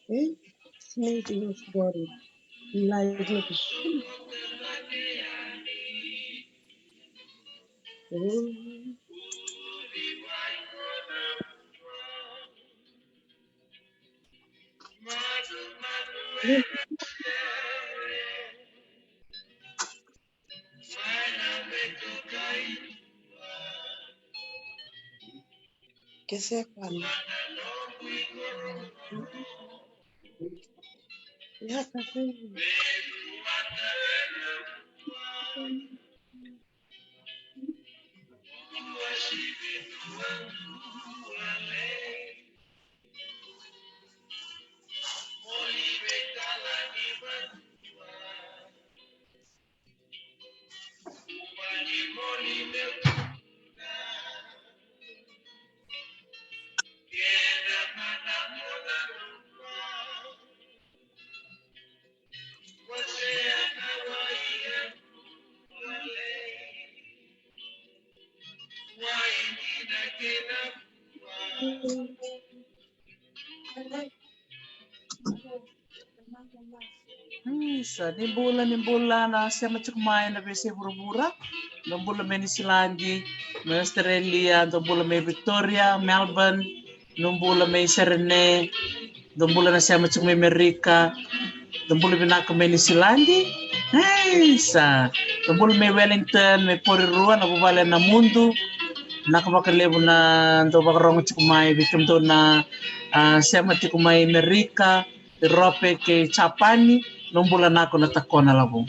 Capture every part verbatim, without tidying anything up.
Eh? Sneezing is boring. Live na. Mm. Kese kwana. Ya, kase. Isa, ni bula, ni bula na sema tiko mai na veiyasai vuravura. Dou bula mai Niusiladi, mai Australia, dou bula mai Victoria, Melbourne, dou bula mai Serene, dou bula na sema tiko mai Amerika, dou bula vinaka mai Niusiladi. Isa, dou bula mai Wellington, mai Porirua, na vuvale na Mudu. Vinaka vakalevu na dou vakarogo tiko mai, vei kemudou na, a, sema tiko mai Amerika, Irope kei Japani, dou bula vinaka na Takona Lavo.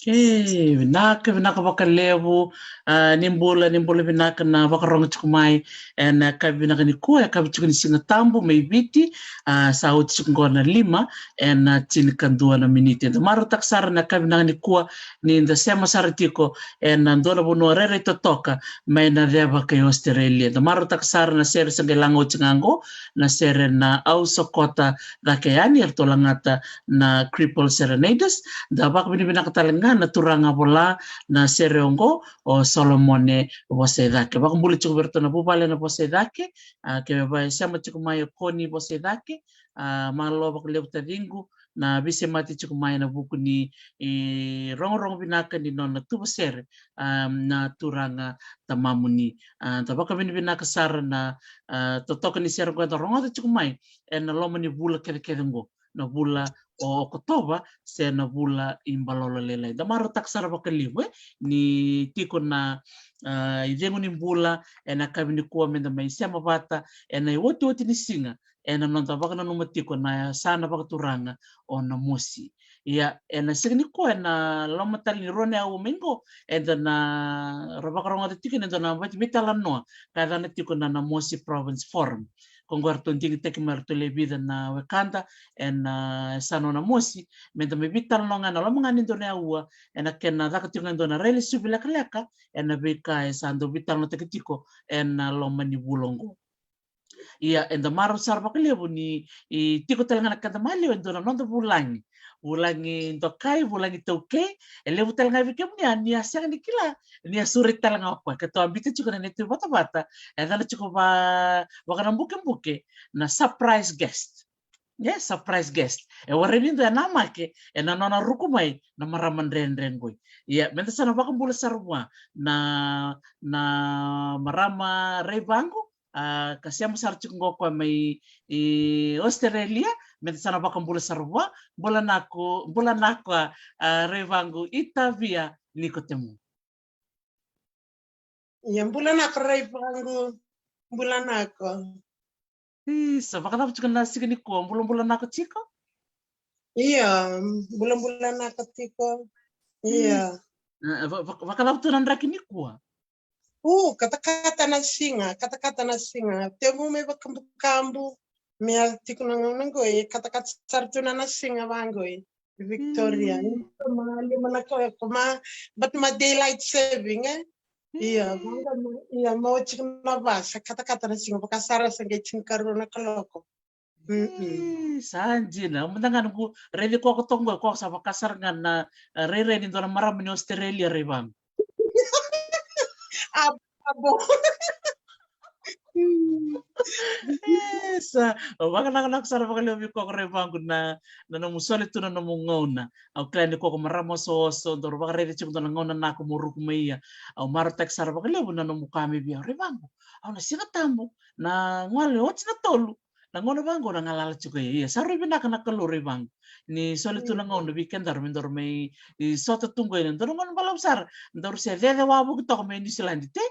E vinaka, vinaka vakalevu. A, ni bula, ni bula vinaka na vakarogo tiko mai ena yakavi vinaka nikua, yakavi tiko ni Siga Tabu mai Viti. A, sa oti tiko qo na lima ena tinikadua na miniti. Eda marautaka sara na yakavi vinaka nikua ni da sema sara tiko ena dua na vanua rairai totoka mai na ceva kei Australia. Da marautaka sara na sere sa qai laga oti ga qo, na sere na Au Sokota Cake Yani, eratou lagata na Cripple Serenaders. Da vakavinavinaka tale ga na turaga vola na sere oqo, o Solomone Vosaicake. Vakabula tiko vei iratou na vuvale na Vosaicake, a, kevaka e sema tiko mai o Koni Vosaicake, a, malo vakalevu taciqu na veisemati tiko mai ena vuku ni, e, rogorogo vinaka ni nona tuva sere, a, na turaga tamamuni. A, da vakavinavinaka sara na, a, totoka ni sere qo eda rogoca tiko mai ena loma ni vula kecekece qo, na vula o Okotova se na vula i Balolo Lailai. Da marautaka sara vakalevu, e, ni tiko na, a, icegu ni bula ena yakavi nikua meda mai sema vata ena iotioti ni siga ena noda vakananuma tiko na yasana vakaturaga o Namosi. Ia, ena siga nikua, ena loma tale ni rua na aua mai qo, eda na ra vakarogoca tiko ena dua na vei, veitalanoa ka yacana tiko na Namosi Province Forum. Ko qo eratou digitaki mai, eratou lewe vica na wekada ena, a, yasana o Namosi, meda mai veitalanoa ga ena loma ga ni dua na aua, ena kena caka tiko ga e dua na railesuvi lekaleka ena veika e sa dau veitalanoataki tiko ena loma ni vula oqo. Ia, eda marau sara vakalevu ni, e, tiko tale ga na keda maliwa e dua na noda vulagi. Vulagi dokai, vulagi taukei, e levu tale ga vei kemuni a ni a sega ni kila, ni a sureti tale ga o koya. Keitou a biuta tiko na neitou vatavata, e yacana tiko va, vakanabukebuke na surprise guest. E surprise guest. E warai ni dua e namaki ena nona ruku mai na marama dredre qoi. Ia, meda sa na vakabula sara vua na, na marama Raivagu, a, ka sema sara tiko qo o koya mai i Australia, meda sa na vakabula sara vua. Bula vinaka, bula vinaka, a, Raivagu Itavia Nikotemu. Ia, bula vinaka Raivagu, bula vinaka. Isa, vakacava tiko na siga nikua, bulabula vinaka tiko? Ia, bulabula vinaka tiko. Ia. E, va-, va-, vakacava tu na draki nikua? U, katakata na siga, katakata na siga. Temu me vakabukabu, me a tiko na gauna qoi, katakata sara tu na, na siga vaqoi. Victoria. Mm. Ito ma lima na kaloko ma, but ma daylight saving, e? Ia, mm, vaqo ma, ia, ma oti na va, sa katakata na siga, vaka sara sa qai tinikarua na kaloko. Mm-mm. E, sa dina, mada ga noqu raici koya toka qo, koya sa vaka sara ga na, e, rairai ni dua na marama ni Australia, Raivagu. A, a bo. E, sa, au vakanakanaka sara vakalevu vei koya Raivagu na, na nomu soli tu na nomu gauna. Au kila ni koya marama osooso, daru vakaraica tiko dua na gauna naka mo ruku mai ia. Au marautaki sara vakalevu na nomu kaya mai vei au, Raivagu, au na Siga Tabu, na gole oti na tolu, na gauna vaqo na galala tiko ia. Ia, sa rui vinaka na Kalou, Raivagu, ni soli tu na gauna vei kedaru me daru mai, e, sota tu qo ena dua na gauna balavu sara, daru se cece wavoki toka mai Niusiladi, te?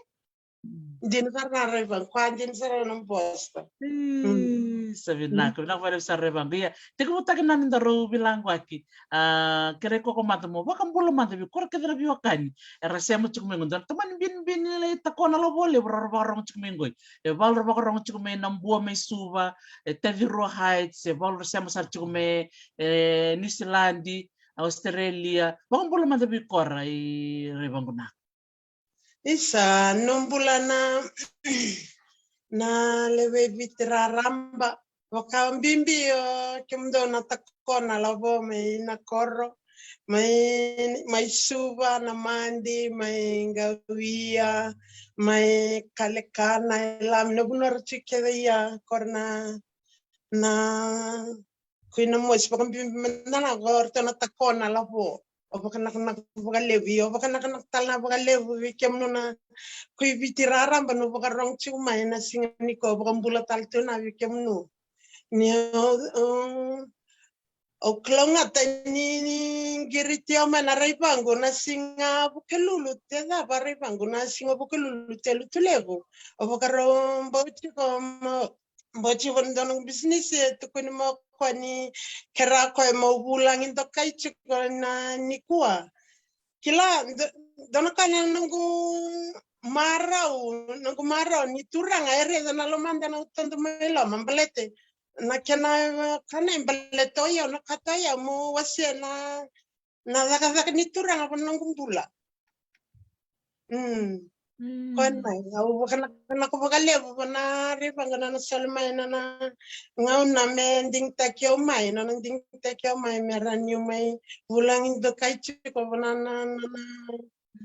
Dina sara na Raivagu, koya dina sara na bosta. Mm. E, sa vinaka, vinaka vakalevu sara Raivagu. Ia, tekivutaki na ni daru veilaqaki. A, kerei koya mada mo vakabula mada vei koya kece na veiwekani era sema tiko mai qo. Dua na tamani binibini lai Takona, Lavolevu, ra vakarorogo tiko mai qoi. E valu ra vakarorogo tiko mai Nabua, mai Suva, e Tacirua Heights, e valu ra sema sara tiko mai, e, Niusiladi, Australia. Vakabula mada vei koya, Raivagu na. Isa, no bula na, na lewe i Viti raraba, vakabibi o kemudou na Takona, Lavo, mai Nakoro, mai, mai Suva, Namadi, mai Qawia, mai Kalekana, e Lami, na vanua ra tiko kece ia, kora na, na Kui Namosi, vakabibi mada na ko ratou na Takona, Lavo. O vakanakanaka vakalevu, o vakanakanaka tale na vakalevu vei kemunu na ko i Viti raraba, no vakarogo tiko mai na siga nikua, vakabula tale tu na vei kemunu. Ni o, o, o kalougata ni, ni qiriti au mai na Raivagu na siga Vukelulu, te cava Raivagu na siga Vukelulu, te Lutulevu. O vakarau bau tiko mo Bau tiko na dua na bisinisi e tukuni mo koya ni kerea koya mo vulagi dokai tiko na nikua. Kila, dua na ka na noqu marau, noqu marau ni turaga e raica na lomada na utodo mai loma, balete na kena ka na e balete o yau, na ka to yau mo wasea na, na cakacaka ni turaga va noqu bula. Mm. Koya na, au vakanakanaka vakalevu vua na Raivagu na nona soli mai na, na gauna me digitaki au mai, na nona digitaki au mai me rawa niu mai vulagi dokai tiko vua na, na, na, na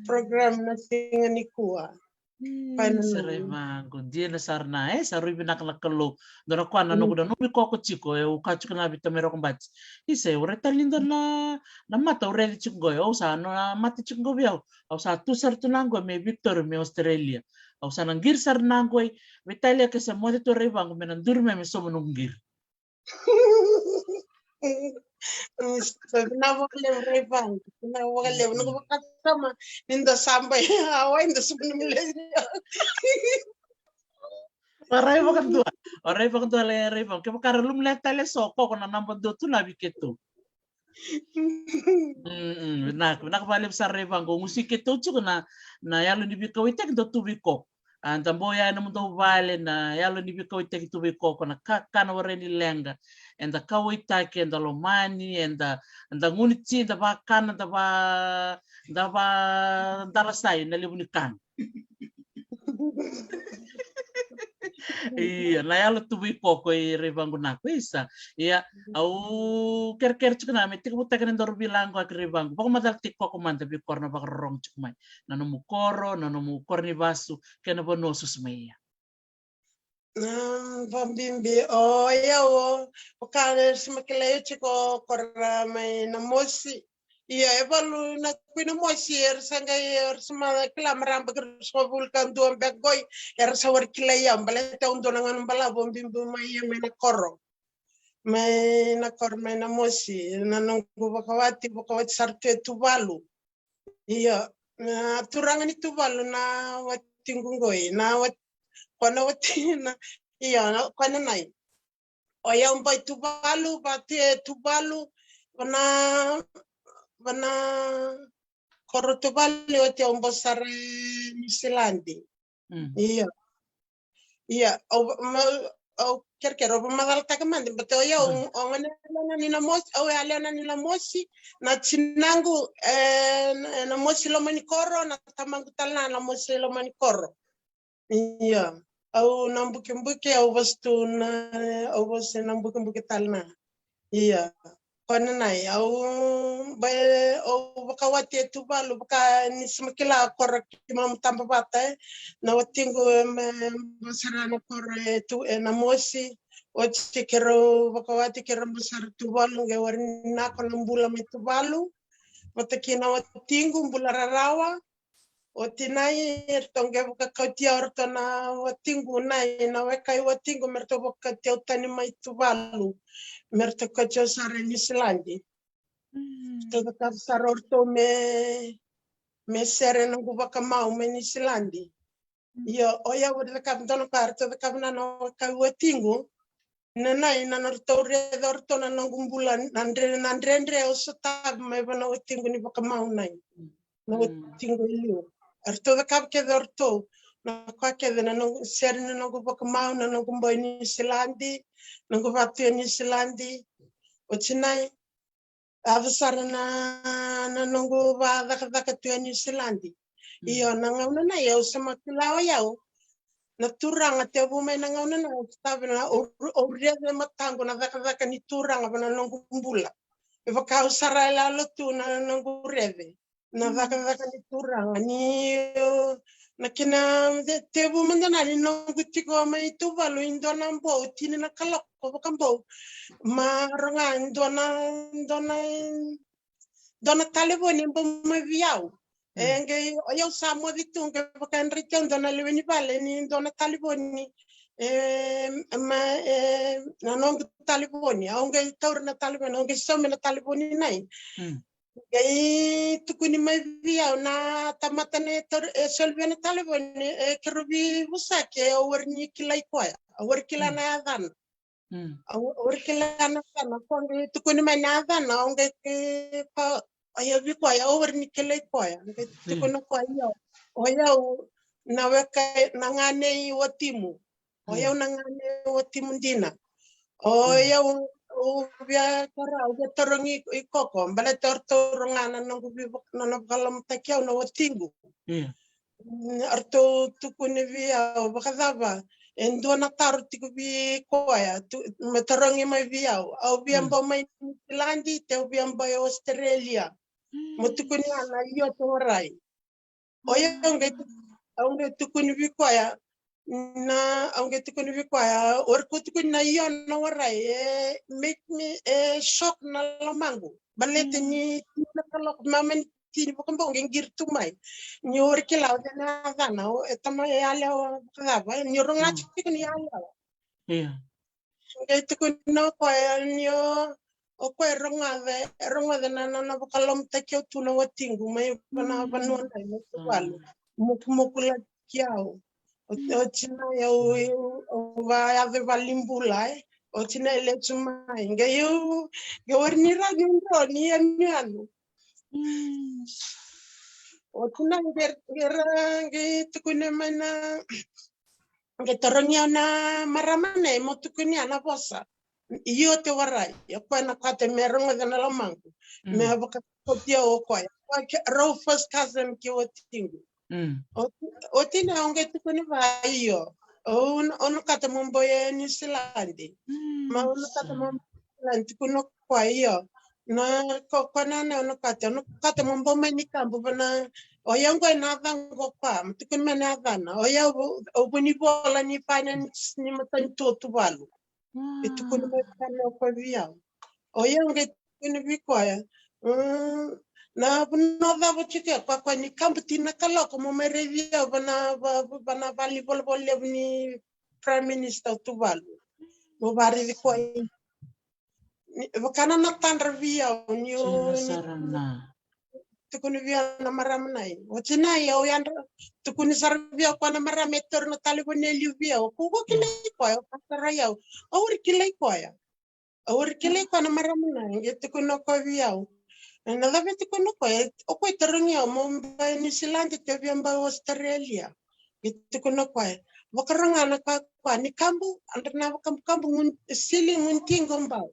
program na siga nikua. Mm, koya na, sa Raivagu, dina sara na, e, sa rui vinaka na Kalou. Dua na koya na noqu, na noqu ikoko tiko, e, au kaya tiko na vei tamai Rokobati. Isa, e, au raica tale ni dua na, na mata au raica tiko qo, e, au sa, na mata tiko qo vei au. Au sa tu sara tu na qo mai Victoria, mai Australia. Au sa na qiri sara na qo, e, veitalia ke se moce tu Raivagu me na duri mai me sauma noqu qiri. Sa vinaka vakalevu Raivagu, vinaka vakalevu. Noqu vakasama ni da sa bai, a, wai da sa bai na milenia. Warai vakadua, warai vakadua le Raivagu. Kevaka ra lumilea tale so, ko ko na naba dua tu na vei keitou. Mm, mm, vinaka, vinaka vakalevu sara Raivagu. Gusi keitou tiko na, na yalo ni veikauwaitaki dau tu vei ko. A, da bau ya ena nomudou vale na yalo ni veikauwaitaki tu vei ko, ko na kakana warai ni leqa. Eda kauwaitaki, eda lomani, eda, eda gunu ti, eda vakana, eda va, eda va, eda rasai na levu ni kana. Ia, na yalo tu vei ko, ko i Raivagu na ko isa. Ia, au kerekere tiko na me tekivutaki na daru veilaqaki Raivagu. Vakamacalataki koya mada vei koro na vakarorogo tiko mai. Na nomu koro, na nomu koro ni vasu, kei na vanua o susu mai ia. Na vabibi o yau, o ka era sa mai kilai au tiko, ko ra mai Namosi. Ia e valu na Kui Namosi, era sa qai, era sa mai kila marama, era sa mai vuli ka dua beka qoi, era sa wari kilai au, baleta au dua na gauna balavu au biubiu mai, ia mai na koro. Mai na koro mai Namosi, na noqu vakawati, vakawati sara tu e Tuvalu. Io, na turaga ni Tuvalu na watiqu qoi, na wat-, ko na wati na, io, na, ko na nai. O yau bai Tuvalu, vati e Tuvalu, vana, vana koro Tuvalu, oti au bai sara e Niusiladi. Mm. Io. Ia, au, ma, au kerekere, au vakamacalataka mada, but o yau, mm, au gone yalewa ni Namosi, au yalewa ni Namosi, na tinaqu, e, na, Namosi Lomanikoro, na tamaqu tale na Namosi Lomanikoro. Ia, au na bukebuke, au vasu tu na, au vasu na bukebuke tale na. Ia, ko na nai, au, bai, au vakawati e Tuvalu, vaka ni sa mai kila koro keimami taba vata, e. Na watiqu, e, me, me sara na koro e tu, e Namosi, oti keirau vakawati keirau mai sara Tuvalu, qai wari ni nako na bula mai Tuvalu, vata kei na watiqu, bula rarawa, Oti nai, eratou qai vakakauti au, eratou na watiqu nai, na weka i watiqu, me ratou vakakauti au tani mai Tuvalu, me ratou kauti au sara i Niusiladi. Mm. Ratou cakava sara o ratou me, me sere noqu vakamau mai Niusiladi. Mm. Io, o yau au cakava dua na ka, ratou cakava na, na weka i watiqu, Na nai, na nodratou raica o ratou na noqu bula, na dre-, na dredre au sotava mai vua na watiqu ni vakamau nai. Na watiqu e liu. Eratou cakava kece o ratou. Na ka kece na noqu sere na noqu vakamau, na noqu boi Niusiladi, noqu vatu e Niusiladi. Oti nai, Yaco sara na, na noqu vacakacaka tu e Niusiladi. Mm. Io, na gauna nai au sa mai kila o yau. Na turaga tevu mai na gauna nai au sa tavina, au, au raica e mataqu na cakacaka ni turaga vua na noqu bula. E vaka au sa ra yaloyalo tu na noqu raica. Na cakacaka ni turaga ni, o, na kena te-, tevu mada na ni noqu tiko mai Tuvalu e dua na bou, tini na kaloko vakabou. Ma roga e dua na, dua na, dua na talevoni e bau mai vei au. E qai, o yau sa moce tu qai vakayadrati au dua na lewe ni vale ni dua na talevoni. E, ma, e, na noqu talevoni, au qai taura na talevoni, au qai saumi na talevoni nai. Qai tukuni mai vei au na tamata na e tauri, e soli vei au na talevoni, e keirau veivosaki, e au wari ni kilai koya, au wari kila na yacana. Au, au wari kila na yacana, ko qai tukuni mai na yacana, au qai ke pa, o yau vei koya, au wari ni kilai koya, qai tukuna koya, io, o yau na weka, na gane i watimu. O yau na gane watimu dina. O yau, au via kora, au via tarogi i koko, baleta o ratou roga na noqu veiva-, na nona vakalomotaki au na watiqu. Mm, o ratou tukuni vei au vakacava, e dua na taro tiko vei koya, tu, me tarogi mai vei au. Au via bau mai Niusiladi, te au via bau i Australia. Mo tukuni ga na io, te warai. O yau qai tu-, au qai tukuni vei koya, na, au qai tukuni vei koya, o ratou tukuni na io na warai, e make me, e shock na lomaqu. Baleta ni tini na kaloko, mamani tini vakabau qai qiri tu mai. Ni o ira kila o cei na yacana, o, e tama e yalewa vakacava, ni o rogoca tiko ni yalewa. Qai tukuna o koya ni o, o koya e rogoca, e rogoca na, na, na vakalomotaki au tu na watiqu mai vana vanua nai mai Tuvalu. Mokumokulaki au. O, oti nai au, au, au vayaco i valenibula, e. Oti nai lesu mai. Qai au, qai wari ni rawa niu dro ni yanuyanu. Oti nai qai, qai ra, qai tukuni mai na, Qai tarogi au na marama nei mo tukuni au na vosa. Io, te warai. O koya na kate me rogoca na lomaqu. Me vakakauti au o koya. Koya ke, rau first cousin ki watiqu. Oti, oti na au qai tukuni vua, io. O, o na kate mo bau e Niusiladi. Ma o na kate mo bau e Niusiladi, tukuna o koya, io. Na ko, ko na, na, o na kate, o na kate mo bau mai Nikabu vana O yau qo e na yacaqu o koya, me tukuni mai na yacana. O yau, au vunivola ni finance ni matanitu o Tuvalu. E tukuni mai koya o koya vei au. O yau qai tukuni vei koya. Mm, na vanua cava tiko ya, koya koya ni kabuti na kaloko mo mai raici au vana, va, va, vana valenivolavola levu ni Prime Minister o Tuvalu. Mo varaici koya. Ni, vaka na na tadra vei au, ni o, ni sara na. Tukuni vei au na marama nai. Oti nai, au yadra, tukuni sara vei au koya na marama e tauri na talevoni e liu vei au. Ko ko kilai koya, o ka tarai au. Au ri kilai koya. Au ri kilai koya na marama nai, qai tukuna koya vei au. Na cava e tukuna koya, o koya e tarogi au, mo bai Niusiladi, ke via bai Australia. Qai tukuna koya. Vakarau ga na ka koya, ni kabu, adra na vakabukabu, gun, sili gun tiqo bau.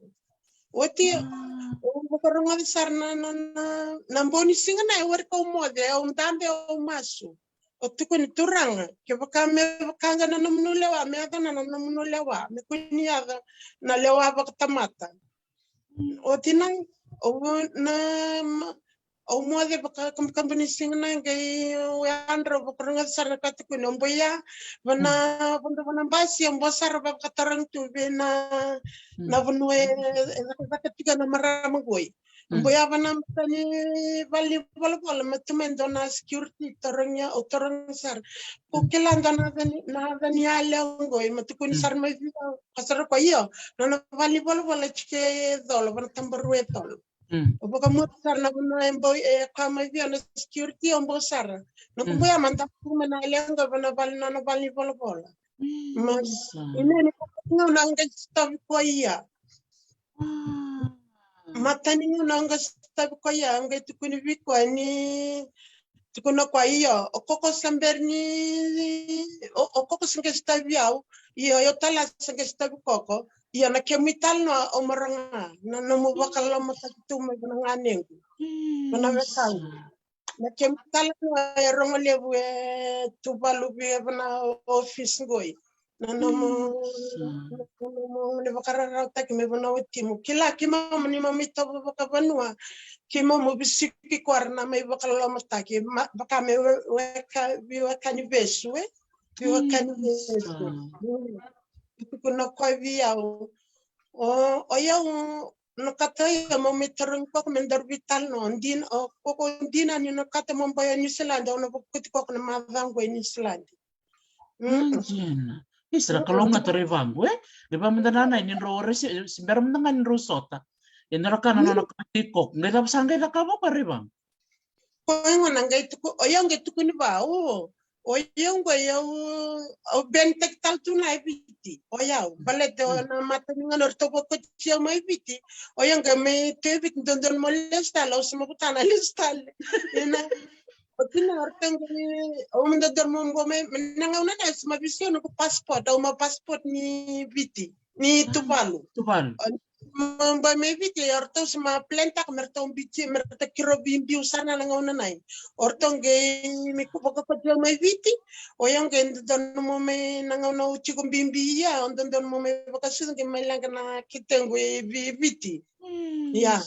Oti, au vakarogoca sara na, na, na, na bogi ni siga na, e wari kau moce, au dabe, au masu. O tukuni, Turaga, kevaka me vaka ga na nomuni lewa, me yaco na, na nomuni lewa, me kua ni yaco na lewa vakatamata. Oti na, au na, ma, au moce vakakabukabu ni siga na qai au yadra, au vakarogoca sara na ka tukuni, au boya, vana, vana, vana basi, au boya sara vakatarogi tu vei na, na vanua e, e cakacaka tiko na marama qoi. Boya vana matani valenivolavola, me tu mai dua na security, tarogi au, tarogi sara. Ko kila dua na yaca ni, na yaca ni yalewa qoi, me tukuni sara mai vei au, ka sara koya, io, nona valenivolavola tiko e Colo, vana Tabarua e Colo. Au vakamuria sara na vanua e bau, e kaya mai vei au na security, au bau sara. Noqu boya mada tu mai na yalewa qo vana vale, nona valenivolavola. Mas, ina ni gauna au qai sotavi koya. Matani gauna au qai sotavi koya, au qai tukuni vei koya ni, tukuna koya, io, o koko sa bera ni, o, o koko sa qai sotavi au, io, o yau tale sa qai sotavi koko, io, na kemu italanoa au maroroya ga, na nomu vakalolomataki tu mai vei na ganequ. Vei na wekaqu. Na kemu italanoa e rogo levu e Tuvalu vei, vei na office qoi. Na nomu, na nomu, na nomu vakararamataki mai vei na watimu. Kila keimami ni mami tovo vakavanua. Keimami visiki koya na mai vakalolomataki. Ma, vaka me we, weka, veiwekani vesu, e? Veiwekani vesu. Tukuna koya vei au. O, o yau, na kata ia mo mai tarogi koya me daru veitalanoa. Dina, o, ko, ko dina ni na kata mo boya Niusiladi, au na vakoti koya na macawa qo e Niusiladi. Dina. Isa ra Kalou ga tu Raivamu, e? Raivamu da na nai ni drau ore se, se bera mada ga ni drau sota. E na ra kana nona kati koko. Qai cava sa qai cakava koya Raivamu? Koya gona qai tuku, o yau qai tukuni vua, o, o yau qo, o yau, au benitaki tale tu na i Viti, o yau. Baleta o na matani gauna eratou vakoti au mai Viti, o yau qai mai tu e Viti, dodonu mo lesu tale, au sa mai vota na lesu tale. Ena, o tina eratou qai, au mai dodonu mo bau mai, na gauna na au sa mai veisau noqu passport, au mai passport ni Viti, ni Tuvalu. Tuvalu. Mo bau mai Viti, o ratou sa mai plan taka me ratou biuti, me ratou kiro biubiu sara na gauna nai. O ratou qai mai vakoti au mai Viti. O yau qai dodonu mo mai na gauna au tiko biubiu ia, au dodonu mo mai vakasucu qai mai leqa na ketequ e Viti. Ia.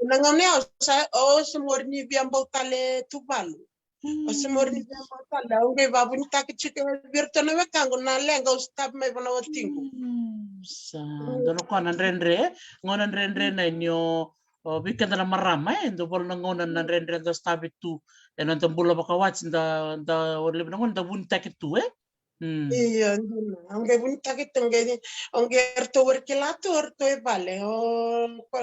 Na gauna au sa, au sa mori ni via bau tale Tuvalu. Au sa mori ni via bau tale, au qai vavunitaki tiko vei iratou na wekaqu na leqa au sotavi mai vua na watiqu. Sa dua na ka na dredre, gauna dredre na ni o, o vei keda na marama, e dua vale na gauna na dredre da sotavi tu ena noda bula vakawati, da, da, o levu na gauna da vunitaki tu, e? Io, dina. Au qai vunitaki tu, au qai, au qai eratou wari kila tu, eratou e vale. O, ko,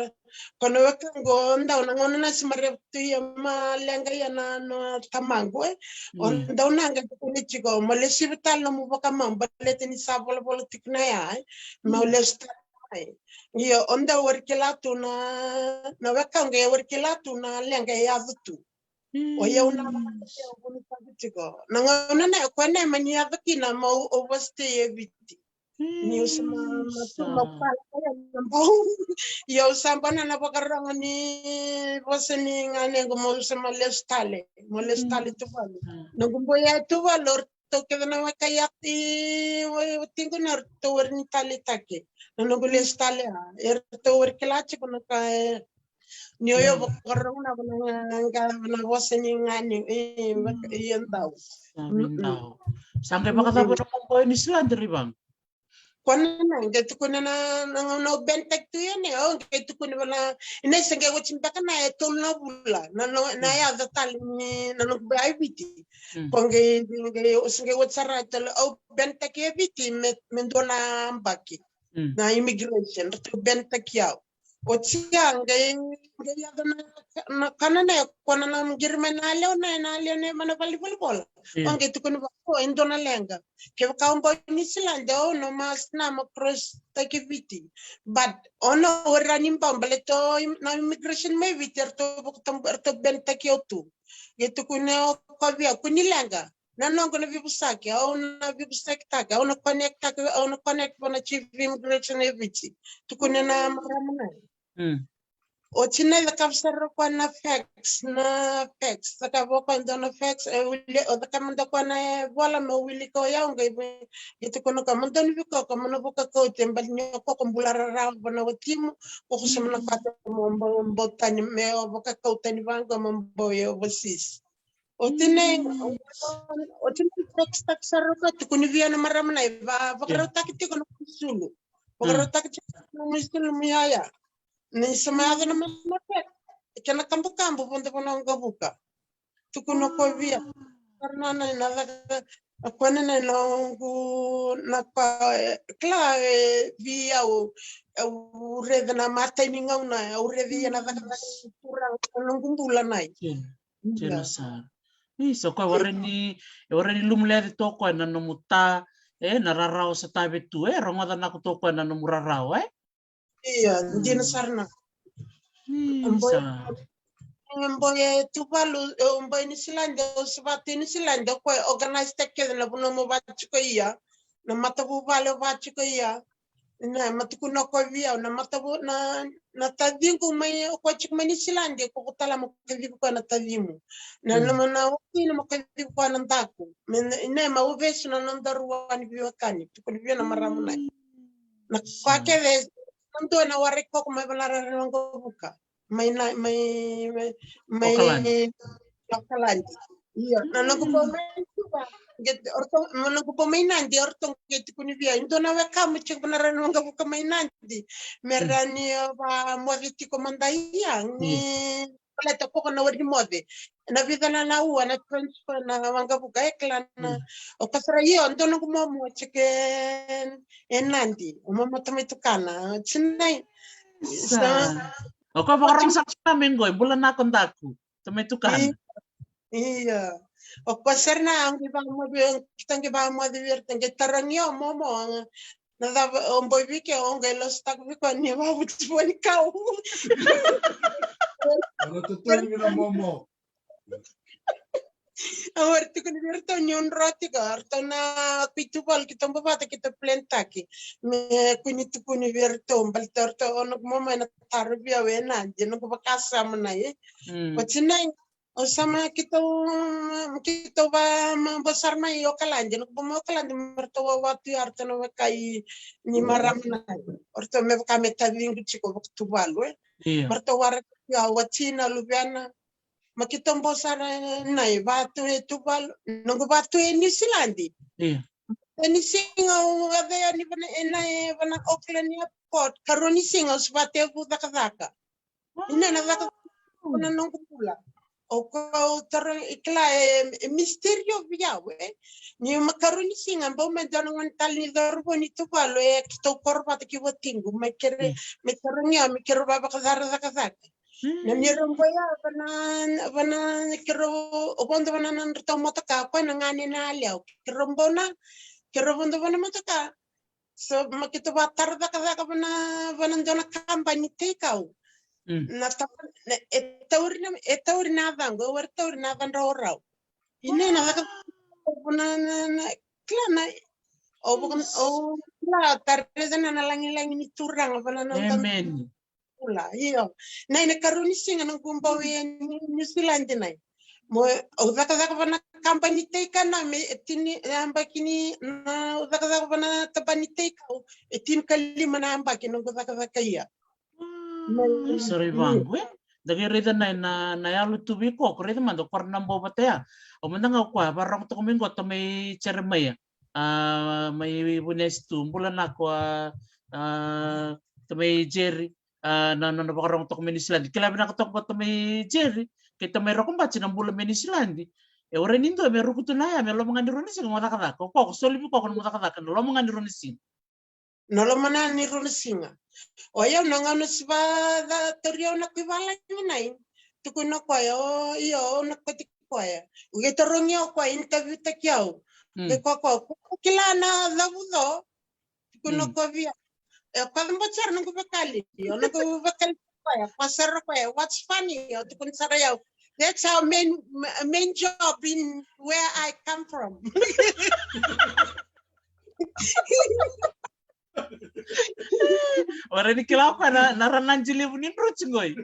ko na wekaqu, o dau na gauna na se mai raica tu ia mai leqa ia na, na tamaqu, e. O dau na qai tukuni tiko, mo lesu vei tale nomu vakamau, baleta ni sa volavola tiko na ya, e. Mo lesu tale mai. Io, o dau wari kila tu na, na wekaqu, e wari kila tu na leqa e yaco tu. O yau na, au vunitaki tiko. Na gauna na, o koya na mani yaco kina meu overstay e Viti. Niu sa mai, mai tu, mai pala koya na bau. Ia au sa bau na, na vakarogo ni vosa ni ganequ meu sa mai lesu tale. Meu lesu tale Tuvalu. Noqu bau ya Tuvalu, o ratou kece na weka i, i watiqu na ratou wari ni taleitaki. Na noqu lesu tale ya. Eratou wari kila tiko na ka e Ni o ya vakarau na vana ga vana vosa ni ga ni e vaka ia dau. Sa me dau. Sa qai vakacava na mo boy ni siladi ri vang. Kona na qai tukuna na na na ben tak tu ya ne o qai tukuna vana ina sa qai wati beka na e tolu na vula na na ya da tali ni na no bai Viti. Ko qai qai o sa qai wati sara tali o ben tak ya Viti me me dua na baki. Na immigration ratou ben taki au. Oti ya qai qai yaco na na kana na e kona na qiri mai na lewe na na lewe na mana valivalivola. O qai tukuni vaka o e dua na leqa. Kevaka o bau i Niusiladi au na mas na ma cross taki Viti. But o na o ra ni bau baleta o na immigration mai Viti eratou vakatabu eratou ben taki au tu. Qai tukuni o kovia kuni leqa. Na noqu na vivusaki au na vivusakitaka au na connecttaka au na connect vua na chief immigration e Viti. Tukuna na marama na o tina e cakava sara o koya na fax na fax cakava o koya dua na fax e wili o cakava mada o koya na e vola me wilika o yau qai e tukuna o koya mo donu viko ko mo na vakakauti e bali ni o koko bula rarawa vua na watimu. Koko sa mo na kata mo bau tani me o vakakau tani vaqo mo bau e overseas. O tinai o tinai text taki sara ka tukuni via na marama na i va vakarautaki tiko na sulu. Vakarautaki tiko na sulu mu yaya. Ni sa mai yaco na marama na ke kena kabukabu vodo vona o gavuka. Tukuna ko via. Karana na na caka a kua na na noqu na ka kila e vi au. Au rece na matai ni gauna au rece ia na cakacaka turaga na noqu bula nai. Tino sara. Isa, o koya e warai ni, e warai ni lumu leaci toka koya na nomu ta, e, na rarawa sa tave tu, e, rogoca nako toka koya na nomu rarawa, e? Ia, dina sara na. Isa. Boy e Tuvalu, boy Niusiladi, o sa vatu i Niusiladi, o koya organize take kece na vanua mo vatu tiko ia, na matavuvale o vatu tiko ia. Na ma tukuna o koya vei au na matavu na na taciqu mai o koya tiko mai Niusiladi ko ko tala mo kacivi koya na tacimu. Na na ma na wati na mo kacivi koya na daku me na ina ma uvesu na na daru wani viwekani tukuni via na maramu nai. Na koya kece na dua na warai koko mai vanarara na waqavuka. Mai na mai mai mai Okaladi. Io na noqu bau mai Suva. Qe orto na noqu bau mai Nadi orto qe tukuni via i dua na wekamu tiko na rani waqavuka mai Nadi. Me rani va moce tiko mada ia ni baleta koko na wari ni moce. Na vica na na ua na transfer na waqavuka e kila na o kasara io dua noqu momo tiko e Nadi o momo tamai tukana tinai. Sa o koya vakarogo saka sara me qo e bula nako daku. Tamai tukana. Ia o koya sara na au qi vakamoci kita qi vakamoci vei iratou qi tarogi au momo na cava o boi vei ke o qai lositaka vei koya ni vakavuti vua ni kau. Ana totoni vei na momo. Au era tukuni vei iratou ni udro tiko eratou na kui Tuvalu keitou bau vata keitou plan taki me kui ni tukuni vei iratou baleta eratou o noqu momo ena taro vei au e Nadi e noqu vakasama na e. Oti na e o sa ma keitou keitou va ma bau sara mai Okaladi noqu bau mai Okaladi me ratou wawatu ya ratou na weka i ni marama na o ratou me vaka me taciqu tiko vakatuvalu e. Ma ratou waraka ya wati na luvena. Ma keitou bau sara na i vatu e Tuvalu noqu vatu e Niusiladi. E ni siga au yaco yani vana ena e vana Auckland Airport karua ni siga au sa vatevu cakacaka. Ina na cakacaka na noqu bula. O kau taro i kila e misterio vei au e ni ma karua ni siga bau me dua na gone tale ni cauravou ni Tuvalu e keitou koro vata ki watiqu me kere me tarogi au me kere vavakacakacaka. Na ni rau bau ya vana vana kero o vodo vana na dratou motoka koya na gane na yalewa kero bau na kero vodo vana motoka. So ma keitou vatara cakacaka vana vana dua na kabani teikau. Na taba e tauri na e tauri na yacaqu e wari tauri na yacadra o rau. Ina na cakacaka vana na na kila na o vaka o kila tareca na na lagilagi ni turaga vana na Amen. Ula io na ina karua ni siga na gubau e Niusiladi nai. Mo au cakacaka vana kabani teika na me e tini e yabaki ni na au cakacaka vana tabani teikau e tini ka lima na yabaki na gu cakacaka ia. Sara i vagu e Da qai raica na, na, na yalo tu vei Koko, raica mada o koya na bau vata ya. O mada ga o koya, vakarorogo toka mai qo tamai Jeremaia. A, mai Vuniasi tu, bula naka, a, tamai Jerry. A, na, na, na vakarorogo toka mai Niusiladi. Kila vinaka toka vata mai Jerry, kei tamai Rokobati na bula mai Niusiladi. E warai ni dua me ruku tu na ya, me loma ga ni rua na siga mo cakacaka. O Koko, soli vei Koko na mo cakacaka, na loma ga ni rua na siga. Na loma ga ni rua na siga. O yau na gauna siva ca tauri au na Kuivalagi nai. Tukuna o koya, o, io, au na kauti koya. U qai tarogi au o koya, interview taki au. Mm. Qai koya, koya, ko kila na cavuco? Tukuna o koya vei au. E, koya bau sara noqu veikali. O noqu veikali koya, koya sara koya, what's funny? Au tukuna sara yau. That's our main, main job in where I come from. Warai ni kila o koya na, na ranadi levu ni druti qoi.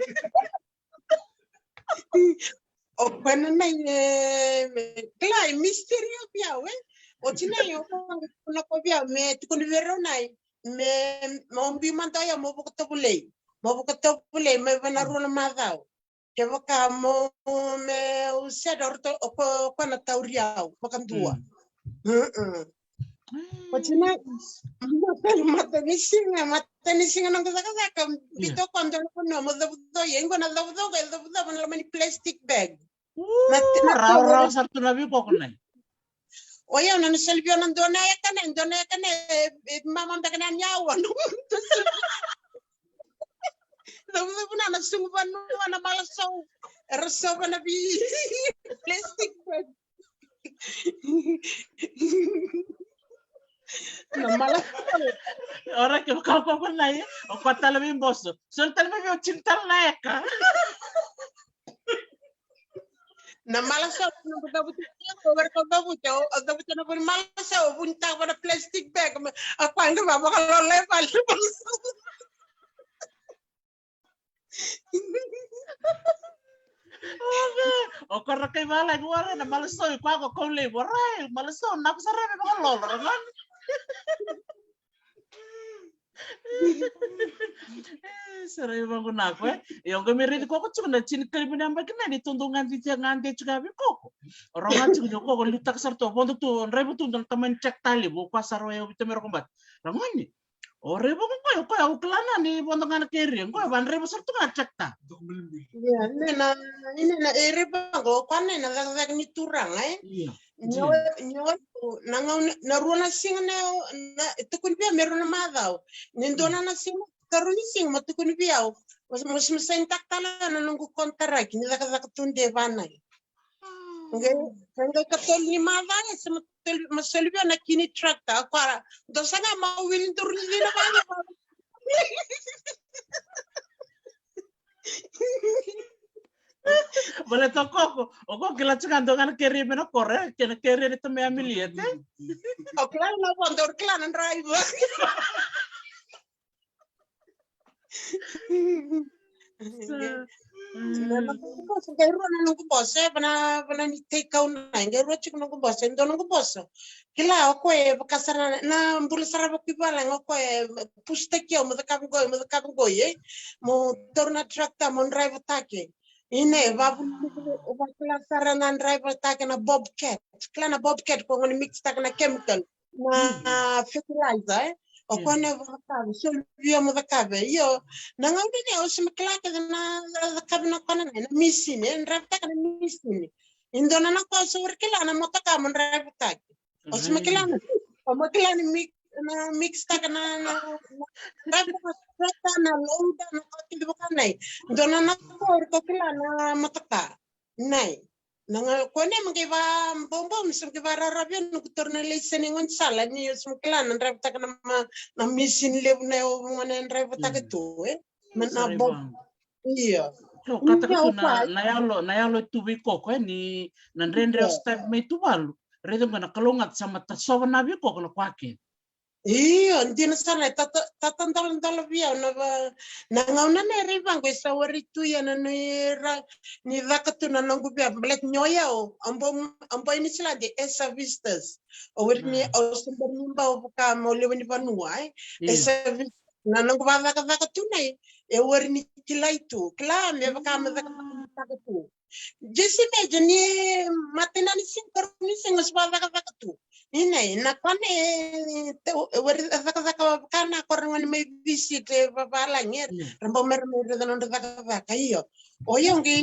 O koya na nai, e, kila, e mystery vei au, e. Oti nai, o koya na ko vei au, me tukuni vei rau nai, me, mo bi mada o yau, mo vakatovolei. Mo vakatovolei, me vei na rua na macawa. Kevaka mo, me u sega, o ratou, o ko, o koya na tauri au, vakadua. Mm. Mm-mm. Oti na, mata, matanisiga, matanisiga noqu cakacaka, biuta o koya dua na vanua, mo cavucau, ia qo na cavucau, qai cavucau, na loma ni plastic bag. Na, na rawarawa sara tu na veikoko nai. O yau na, na soli vei au na dua na eka nai, dua na eka nai, e, e, mama beka na ni aua. Cavucavu na, na sugu vanua na malasou. Era sova na vei plastic bag. Na malasou. Ora ke vaka o koya nai, o koya tale vei boso. Soli tale mai vei au tini tale na eka. Na malasau, na cavuta, o cavuta, o cavuta na vuni malasau, o vunitaka vua na plastic bag, ma, a koya qai vakalolai vale na malasau. O koya ra kai valagi, warai na malasau, i koya ko kau lei, warai, malasau, na ko sara me vakalolo, ra gani. E, sara i vagunako, e. Io, qai me raici Koko tiko na tinikalima ni yabaki nai, ni tou dau gade tiko, gade tiko vei Koko. O rau ga tiko ni o Koko liutaka sara tu, vodo tu, draiva tu dua na tamani tractor levu, o koya sara o yau vei tamai Rokobati. Ragone, o raiva ko koya, o koya au kila na ni vodo ga na carrier, o koya vadraiva sara tu ga na tractor. Ia, ina, ina, ina, e raiva ko koya na ina cakacaka ni turaga, e. Ia. Ni o, ni o, na gauna, na rua na siga na, na, e tukuni vei au me rua na macawa. Ni dua na, na siga, ka rua ni siga, ma tukuni vei au. Mas, mas, mas sainitaka tale na noqu konitaraki, ni cakacaka tu de vanai. Qai, qai katolu ni macawa, e, sa ma tolu, ma soli vei au na key ni tractor, a koya, dou saga ma wili duru ni cina vale. Baleta o Koko, o Koko kila tiko ga dua ga na carrier mai na koro, e, kena carrier ni tamai Amelia, te? O kila na vodo, o kila na driver. Sa, mm. Qai rua na noqu boso, e, vana, vana ni take out na, qai rua tiko noqu boso, e dua noqu boso. Kila, o koya e vaka sara na, na bula sara vaka i valagi, o koya e pusitaki au, mo cakava qoi, mo cakava qoi, e. Mo taura na tractor, mo drive-taki. Ina, e vavulu, vakila sara na drive-taki na Bobcat. Kila na Bobcat, ko gona mix-taka na chemical. Na fertilizer, e. O koya na vakacava, soli vei au mo cakava. Io, na gauna ni au se ma kila kece na cakava na kona na, na misini, e, drive-taka na misini. E dua na ka au se warai kila na motoka mo drive-taki. Au se ma kila na, au ma kila ni mix, na mix-taka na, na, na drive-taka na tractor, na loader, na ka kece vaka nai. Dua na ka au kila na motoka. Nai. Na ga, ko ne ma qai va bobo, mi sa qai va raravi, na ku taura na laiseni gaunisala, ni au sa ma kila na drive-taka na ma, na misini levu na au gona drive-taka tu, e. Ma na bobo. Io. Io, kataka tu na, na yalo, na yalo e tu vei Koko, e, ni na dredre o step mai Tuvalu. Raica qo na kalougata sa ma tasova na vei Koko na kwake. Io, dina sara na tata, tata doladola vei au na va, na gauna na era i vaqo e sa warai tu ia na nai ra, ni caka tu na noqu via, baleta ni o yau, a bau, a bau i Niusiladi, e sa visitors. O warai ni, au sa bari ni bau vaka mo lewe ni vanua, e. E sa visitors. Na noqu vacakacaka tu nai, E wari ni kilai tu. Kila me vaka me cakacaka tu. Just imagine ni matai na ni siga, karua ni siga se vakacakacaka tu. Ina, ina kone e wari cakacaka vaka na kore gani mai visit e vavalagi era. Ra bau mera mai raica nodra cakacaka, io. O yau qai,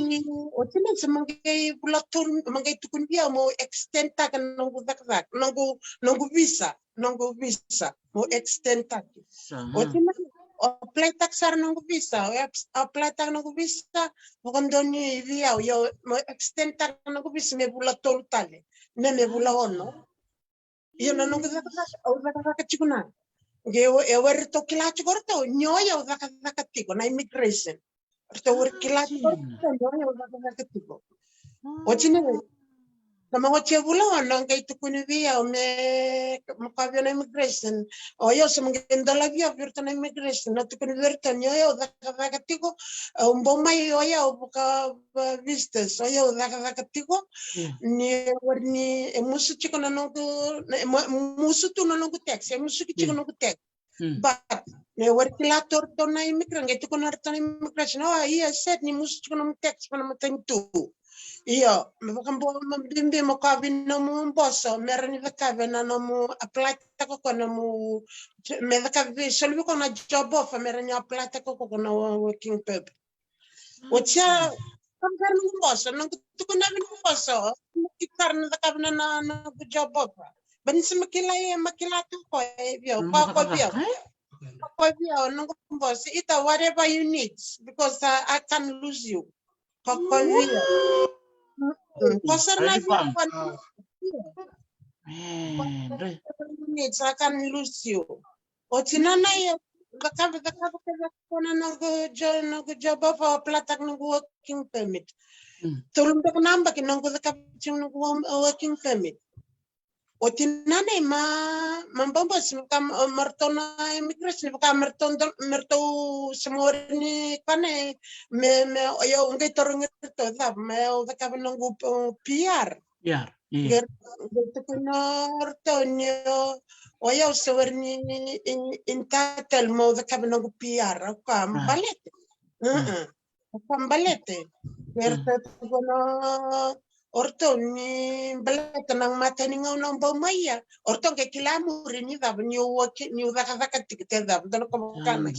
o tina se ma qai vula tolu, ma qai tukuni vei au mo extend taka noqu cakacaka, noqu, noqu visa, noqu visa, mo extend taka. O tina, o apply taka sara noqu visa, o apply taka noqu visa, vakadonui vei au, io, mo extend taka noqu visa me vula tolu tale, me, me vula ono. Io, na noqu cakacaka, au cakacaka tiko na. Qai e wari ratou kila tiko ratou ni o yau cakacaka tiko na immigration. Ratou wari kila tiko ratou ni o yau cakacaka tiko. O tina, na ma oti e vula ono qai tukuni vei au me, me kua vei au na immigration. O yau se ma qai dolavi au vei ratou na immigration, na tukuni vei ratou ni o yau cakacaka tiko. Au bau mai o yau vaka visitors, o yau cakacaka tiko. Ni wari ni e musu tiko na noqu, e musu tu na noqu tax, e musu ki tiko noqu tax. But me wari kila tu ratou na immigration, qai tukuna ratou na immigration, o ia set ni musu tiko nomu tax vana matanitu. Io, me vakabau ma bibi mo kua vei nomu boso, mera ni cakava na nomu apply taka ko nomu, me cakava vei soli vei ko na job offer, mera ni apply taka ko na working permit. Oti ya, ka vaka noqu boso, noqu tukuna vei noqu boso, ki kara na cakava na, na, noqu job offer. Ba ni se ma kila e, ma kila tu ko e vei au, ko, ko vei au. Ko vei au, noqu boso, ita whatever you need, because I, I can't lose you. Ko, ko vei au. Ko sara na vei au, I can't lose you. Oti na na ia, cakava, cakava, cakava na noqu jo, noqu job offer, apply taka noqu working permit. Tolu beka na yabaki noqu cakava tiko noqu working permit. Oti na na ia ma, ma bau boso, me vaka, ma ratou na immigration, me vaka me ratou, me ratou se ma wari ni kua na, me, me, o yau qai tarogi ratou, cava, me au cakava noqu, uh, P R. Ia, ia. Qai, qai tukuna o ratou ni o, o yau se wari ni, in, entitled mo cakava noqu P R, au kaya baleta. Au kaya baleta. Qai ratou tukuna o ratou ni baleta na matani gauna au bau mai ia. O ratou qai kila muri ni cava, niu work, niu cakacaka tiko, te cava, dua na ka vaka na.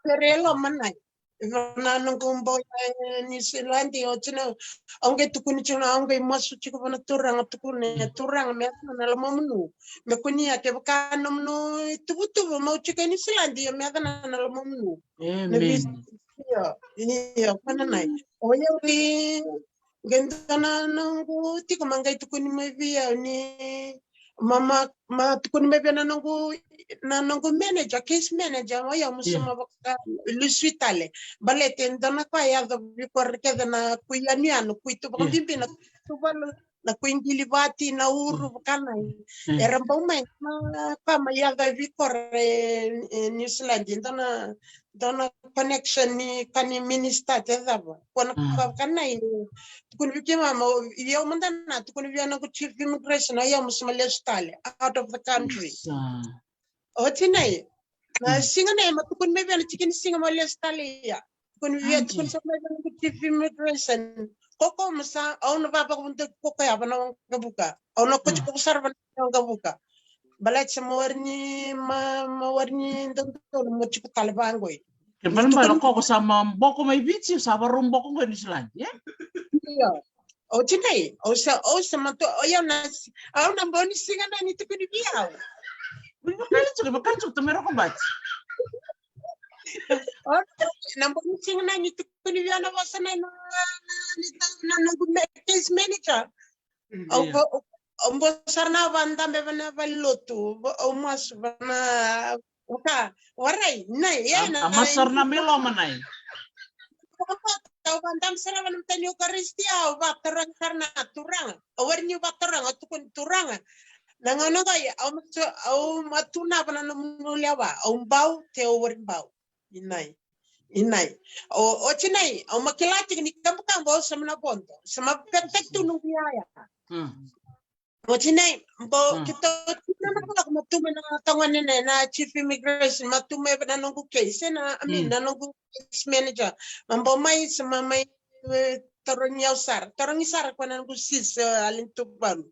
Very low manai. Ena noqu bau e Niusiladi, oti na, au qai tukuni tiko na, au qai masu tiko vua na Turaga, tukuna, Turaga, me yaco na lomamuni. Me kua ni a, kevaka nomuni tuvatuva meu tiko e Niusiladi, ia me yaco na lomamuni. Io, io, ka na nai. O yau i Qai dua na noqu tiko ma qai tukuni mai vei au ni ma, ma, ma tukuni mai vei au na noqu, na noqu manager, case manager, o yau musu ma vaka lusi tale. Baleta e dua na ka e yaco vei koya kece na kui yanuyanu, kui tu vakabibi na kui tu valu, na kui qili vati, na uru, vaka na. Era bau mai, ma ka ma yaco vei koya e, e New Zealand, e dua na dua na connection ni ka ni minister te cava. Ko na ka vaka na i tukuni vei keimami, i au mada na tukuni vei au noqu chief immigration, o yau musu ma lesu tale, out of the country. Oti na i, na siga na i ma tukuni mai vei au na tiki ni siga ma lesu tale ia. Tukuni vei au, tukuni sa mai vei au noqu chief immigration. Koko musa, au na vavakavudaki koko ya vana waqavuka. Au na koti koko sara vana waqavuka. Baleta sa ma wari ni, ma, ma wari ni dodonu mo tiko tale vaqo. Ke balabala koko sa ma boko mai Viti, sa varau boko qo e Niusiladi, e? Io. Oti na i, au sa, au sa ma tu, o yau na, au na bau ni siga na ni tukuni vei au. Ni vakali tiko, vakali tiko, tamero ko bati. Au na bau ni siga na ni tukuni vei au na vosa na, na, na, na, na, na case manager. Au, au, au bau sara na vadabe vana valelotu, au masu vana, oka, warai, na, ia, na, au masu sara na me loma na i. Au vadabe sara vana matani Eukaristia, au vatarogi sara na Turaga. Au wari ni vataroga, au tukuni Turaga. Na gauna qai, au masu, au matunava na nomuni lewa, au bau, te au wari bau. Inai. Inai. O, oti na i, au ma kila tiko ni kabukabu au sa ma na vodo. Sa ma veta tu noqu yaya. Oti nei, bo, keitou tu na na kalako ma tu mai na tagone nei na chief immigration, ma tu mai na noqu case, na, I mean, na noqu case manager. Ma bo mai, sa ma mai, e, tarogi au sara. Tarogi sara ko na noqu sis, e, Alin Tuvalu.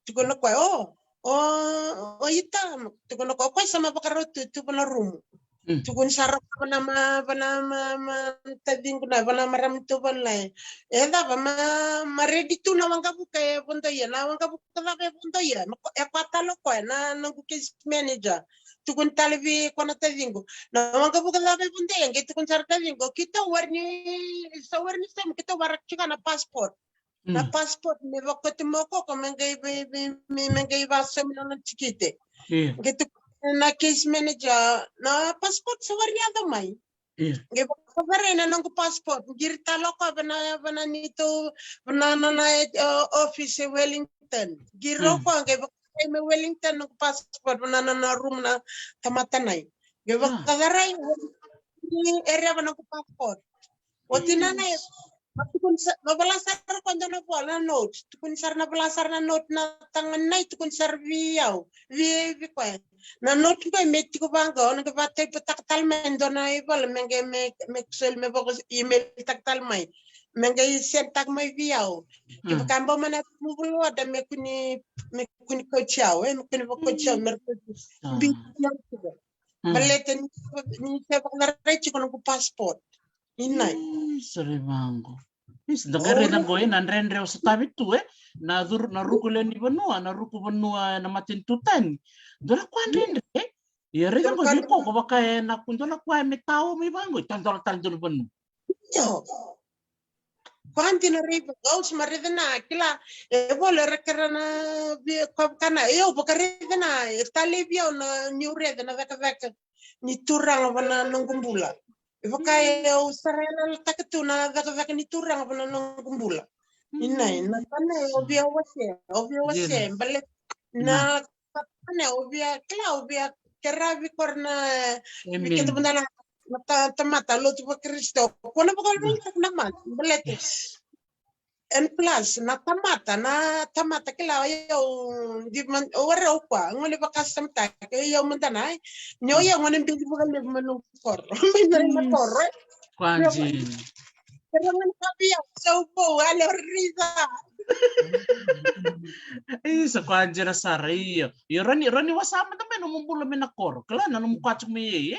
Tukuna koya, o, o, o ita, tukuna koya, o koya sa ma vakarau tu, tu vana rumu. Tukuni sara vana ma, vana ma, ma taciqu na, vana marama tu vana lai. E cava ma, ma redi tu na waqavuka e vodoia, na waqavuka cava e vodoia. Ma ko, e koya tale o koya, na noqu case manager. Tukuni tale vei koya na taciqu. Na waqavuka cava e vodoia, qai tukuni sara taciqu. Keitou wari ni, sa wari ni sami, keitou waraki tiko na passport. Na passport me vakoti mo koko me qai, me, me, me, me qai vasomi na nona tikite. Qai tukuna na case manager, na passport sa wari ni yaco mai. Qai vakacarai na noqu passport. Qiri tale o koya vana, vana neitou, vana nona, e, office e Wellington. Qiri o koya qai vakacarai mai Wellington noqu passport vana nona room na tamata nai. Qai vakacarai, qai reva noqu passport. Oti na na e, ma tukuni sa, ma vola sara ko dua na vola na note. Tukuni sara na vola sara na note na tagone nai, tukuni sara vei au. Vei, vei koya. Na note qo me tiko vaqo, o na qai vataipataka tale mai dua na ivola, me qai me, me soli me vaka email taka tale mai. Me qai send taka mai vei au. Kevaka bau mani removal order me kua ni, me kua ni kauti au, e, me kua ni vakauti au, me kauti. Baleta ni, ni se vakacalai tiko noqu passport. Inai. Isa raivago. Isa, da qai raica qo e na dredre o sotavi tu e. Na curu, na ruku lewe ni vanua, na ruku vanua na matanitu tani. Dua na kua dredre. Ia raica qo vei koko vaka e na ku dua na kua e me tao mai vaqo. Tadola tale dua na vanua. Io. Kua dina raivago, au sa ma raica na kila. E vola era kera na via kua vaka na. E au vakaraica na, e talevi au na niu raica na cakacaka ni turaga vana noqu bula. E vaka e au sara e lalataka tu na cakacaka ni turaga vana noqu bula. Inai, na tane au via wasea, au via wasea, bale na tane au via kila, au via keravi kora na, keda mada na, na ta, tamata lotu vaKarisito. Kua na vakaraica na mata, baleta. And plus, na tamata, na tamata kila, o yau, di man, o wara o kua, gone vakasamataka, o yau mada na, e. Ni o yau gone bili vakalevu mai na koro. Mai na koro, e. Kua dina. Era gone kavi au, sa u vou, ale o ririca. Isa, kua dina sara, io. Io, rani, rani wasa mada mai nomu bula mai na koro. Kila na nomu kua tiko mai e, e.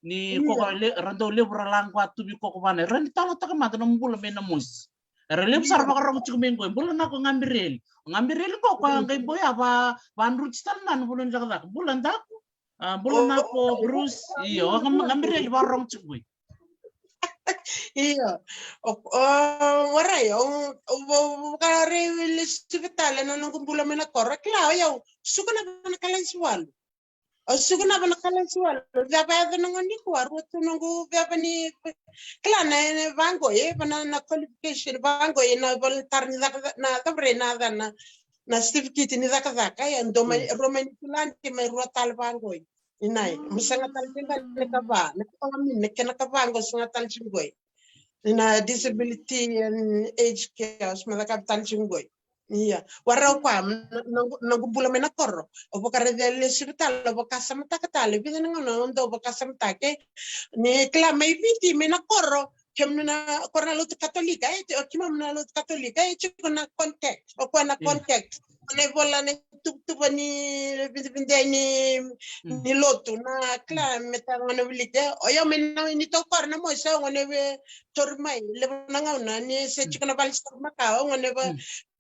Ni koko le, ra dau levu ra laqwa tu vei koko vana. Rani talotaka mada nomu bula mai na mosi. Era levu sara vakarogo tiko mai qo, e bula na ko Gabireli. O Gabireli qo koya qai boya va, vadruti tale na vanua ni cakacaka. Bula daku. A, bula na ko Bruce. Io, o Gabireli vakarogo tiko qo. Io. O, o, warai, o, o, o, vakarailesuvi tale na noqu bula mai na koro. Kila, o yau, suka na vana kalasi walu. Au suka na vana kalasi walu, veva yaco na gone nikua, rua tu noqu veva ni, kila na, na vaqo, e, vana na qualification vaqo, e, na voluntary ni caka, na cavare na, na, na certificate ni cakacaka, e, dua mai, rua mai Niu Siladi, mai rua tale vaqo, e. Inai, mo saga tale tiko na kava, na kava mi, na kena kava qo saga tale tiko qo, e. Na disability and aged care, mo cakava tale tiko qo, e. Ia, warau koya, na, na, noqu bula mai na koro. Au vakaraica lesu tale, au vakasamataka tale, vica na gauna au dau vakasamataka, e. Ni kila mai Viti, mai na koro, kemuni na koro na lotu Katolika, e, o keimami na lotu Katolika, e, tiko na contact, o koya na contact. Na ivola na tuvatuva ni videvide ni, ni lotu, na kila me ta gone wilika, e. O yau mai na, ni tau koro na mosi, au gone we tori mai, levu na gauna, ni se tiko na vale sa maka, au gone va,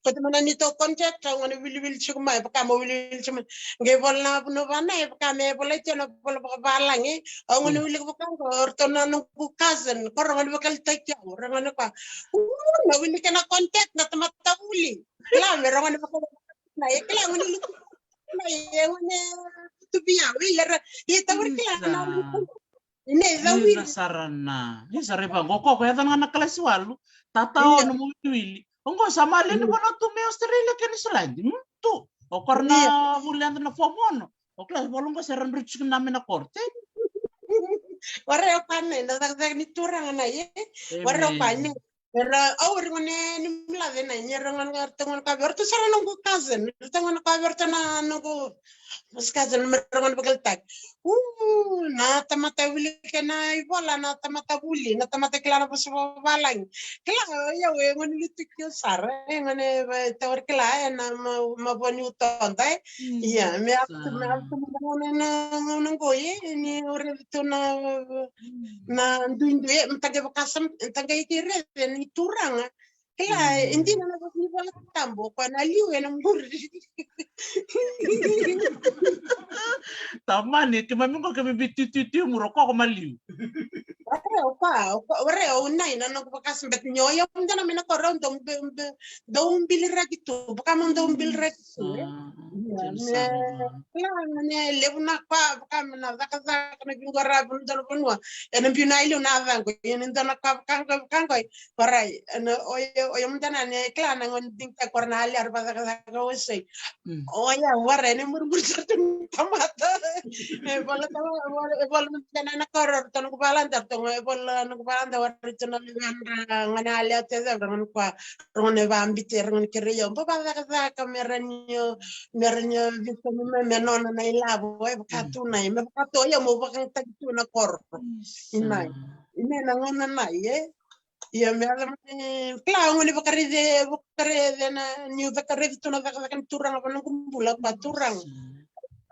Ko te mana ni to contact, au gone wiliwili tiko mai, vaka mo wiliwili tiko mai. Qai vola na vanua vana, e vaka me volai tiko na vola vakavalagi. Au gone wili vaka qo, o ratou na noqu cousin, ko ra gone vakalitaki au, ra gone koya. U, na wili kena contact na tamata vuli. Kila me ra gone vakalitaki na, e kila gone lutu. Na e gone tu via, wili ra, e tavori kila na wili. Ina, ina sara na. Ina sara i vaqo, ko, ko yaco ga na kalasi walu. Tata o nomu wiliwili. Oqo sa male ni vanua tu mai Australia kei Niusiladi. Hmm? Tu. O kora na vuli yada na fomu ono. O kalasi walu oqo se ra druti tiko na me na korte. Warai o koya na, na cakacaka ni turaga na, e? Warai o koya na. Era, au, era gone ni Mlace na, ni era gone, era tau gone ka vei, era tau sara noqu cousin, era tau gone ka vei, era tau na noqu first cousin, me ra gone vakalitaki. U, na tamata wilika na ivola, na tamata vuli, na tamata kila na vosa vavalagi. Kila, o yau e gone lutu kio sara, e gone, e, tau era kila, e na ma, ma voni utoda, e. Ia, me a, me a, na, na, na, na, na, na, na, na, na, na, na, na, na duidui, e, me taqai vakasama, me taqai kei raica ni turaga. Kila, e dina na vosa ni Vola Tabu, o koya na liu ena muri. Tamani, keimami qo keimami veituituitu muri, o koya ko ma liu. Ore, o koya, o koya, ore, o nai na noqu vakasama, but ni o yau mada na mai na koro, dau be, be, dau biliraki tu, vaka mo dau biliraki tu, e. Ia, me, kila, me levu na ka vaka me na cakacaka na veiqaravi ena dua na vanua. Ena biu na iliu na yacaqu, ia ni dua na ka vaka qo, vaka qo, e. Varai, ena, o yau, o yau mada na, ni kila na gone digitaki, ko ra na yali era vakacakacaka wasei. O yau, varai, ena murimuri sara tu na tamata. E vola, e vola mada na, na koro, ratou noqu valada, ratou, e vola noqu valada, varai tu na luvena, gone yali, au teceva, gone koya, ra gone vabiti, ra gone kerei au, ba vakacakacaka me ra ni o, me ra ni o, visa ni me, me nona na ilavo, e vaka tu nai, me vaka tu, ia mo vakayagataki tu na koro. Inai, inai na gauna nai, e. Ia me yaco mai, kila, au gone vakaraici, vakaraici na, niu vakaraici tu na cakacaka ni turaga va noqu bula, va turaga.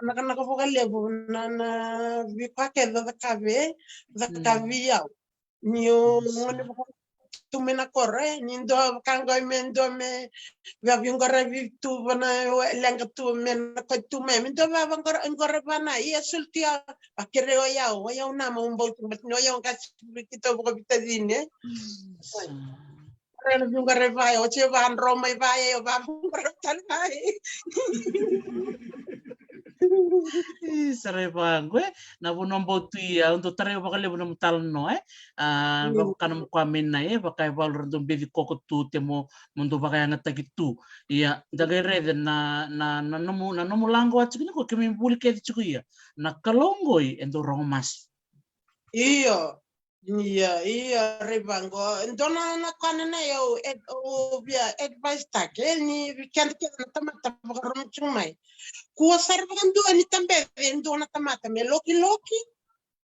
Na ka, na ka vakalevu, na, na veika kece cakava, cakava au. Niu gone vaka tu mai na koro, e, ni dua vaka qo me dua me via veiqaravi tu va na leqa tu me na koya tu mai, me dua via vaqara, qaravi va na, ia soli tu ya, vakerei o yau, o yau na ma ubau tu, but ni o yau qasi keitou vakavitacini, e. Ena veiqaravi va, o se vadro mai va, e, o vaveiqaravi tale va, e. Ii, sa raica vaqo, e, na vanua bau tu ia, au dau tarai vakalevu na nomu talanoa, e. A, vaka na nomu koya mai na, e, vaka e valu ra dau beci koko tu, te mo, mo dau vakayagataki tu. Ia, da qai raica na, na, na nomu, na nomu laqo a tiko ni ko, keimami vuli kece tiko ia. Na Kalou qoi e dau rogo masu. Io. Ia, ia, raica vaqo. Dua na, na ka na, na, au, au via advice taki, e, ni vei keda kece na tamata vakarogo tiko mai. Kua sara vakadua ni tabece e dua na tamata me lokiloki,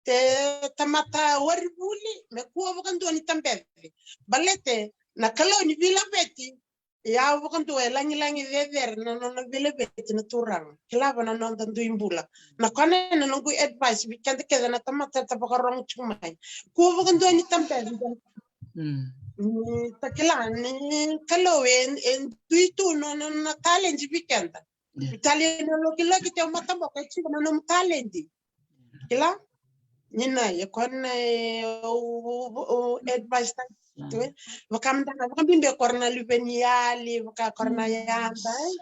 se tamata wari vuli, me kua vakadua ni tabece. Baleta na Kalou ni veilaveti, e yawa vakadua, e lagilagi cecere na nona veilaveti na Turaga. Kila, va na noda dui bula. Na kena, na noqu advice vei keda kece na tamata eda vakarogo tiko mai. Kua vakadua ni tabece. Mm. Ni ta kila ni Kalou e, e dui tu na, na, na talent vei keda. Yeah. Talent na lokiloki, te o mataboko e tiko na nomu talent. Kila? Ni na, ia o koya na, e, au, au, au advice taki tu, e. Vaka mada ga, vakabibi o ira na luveniyali, vaka o ira na yada, e.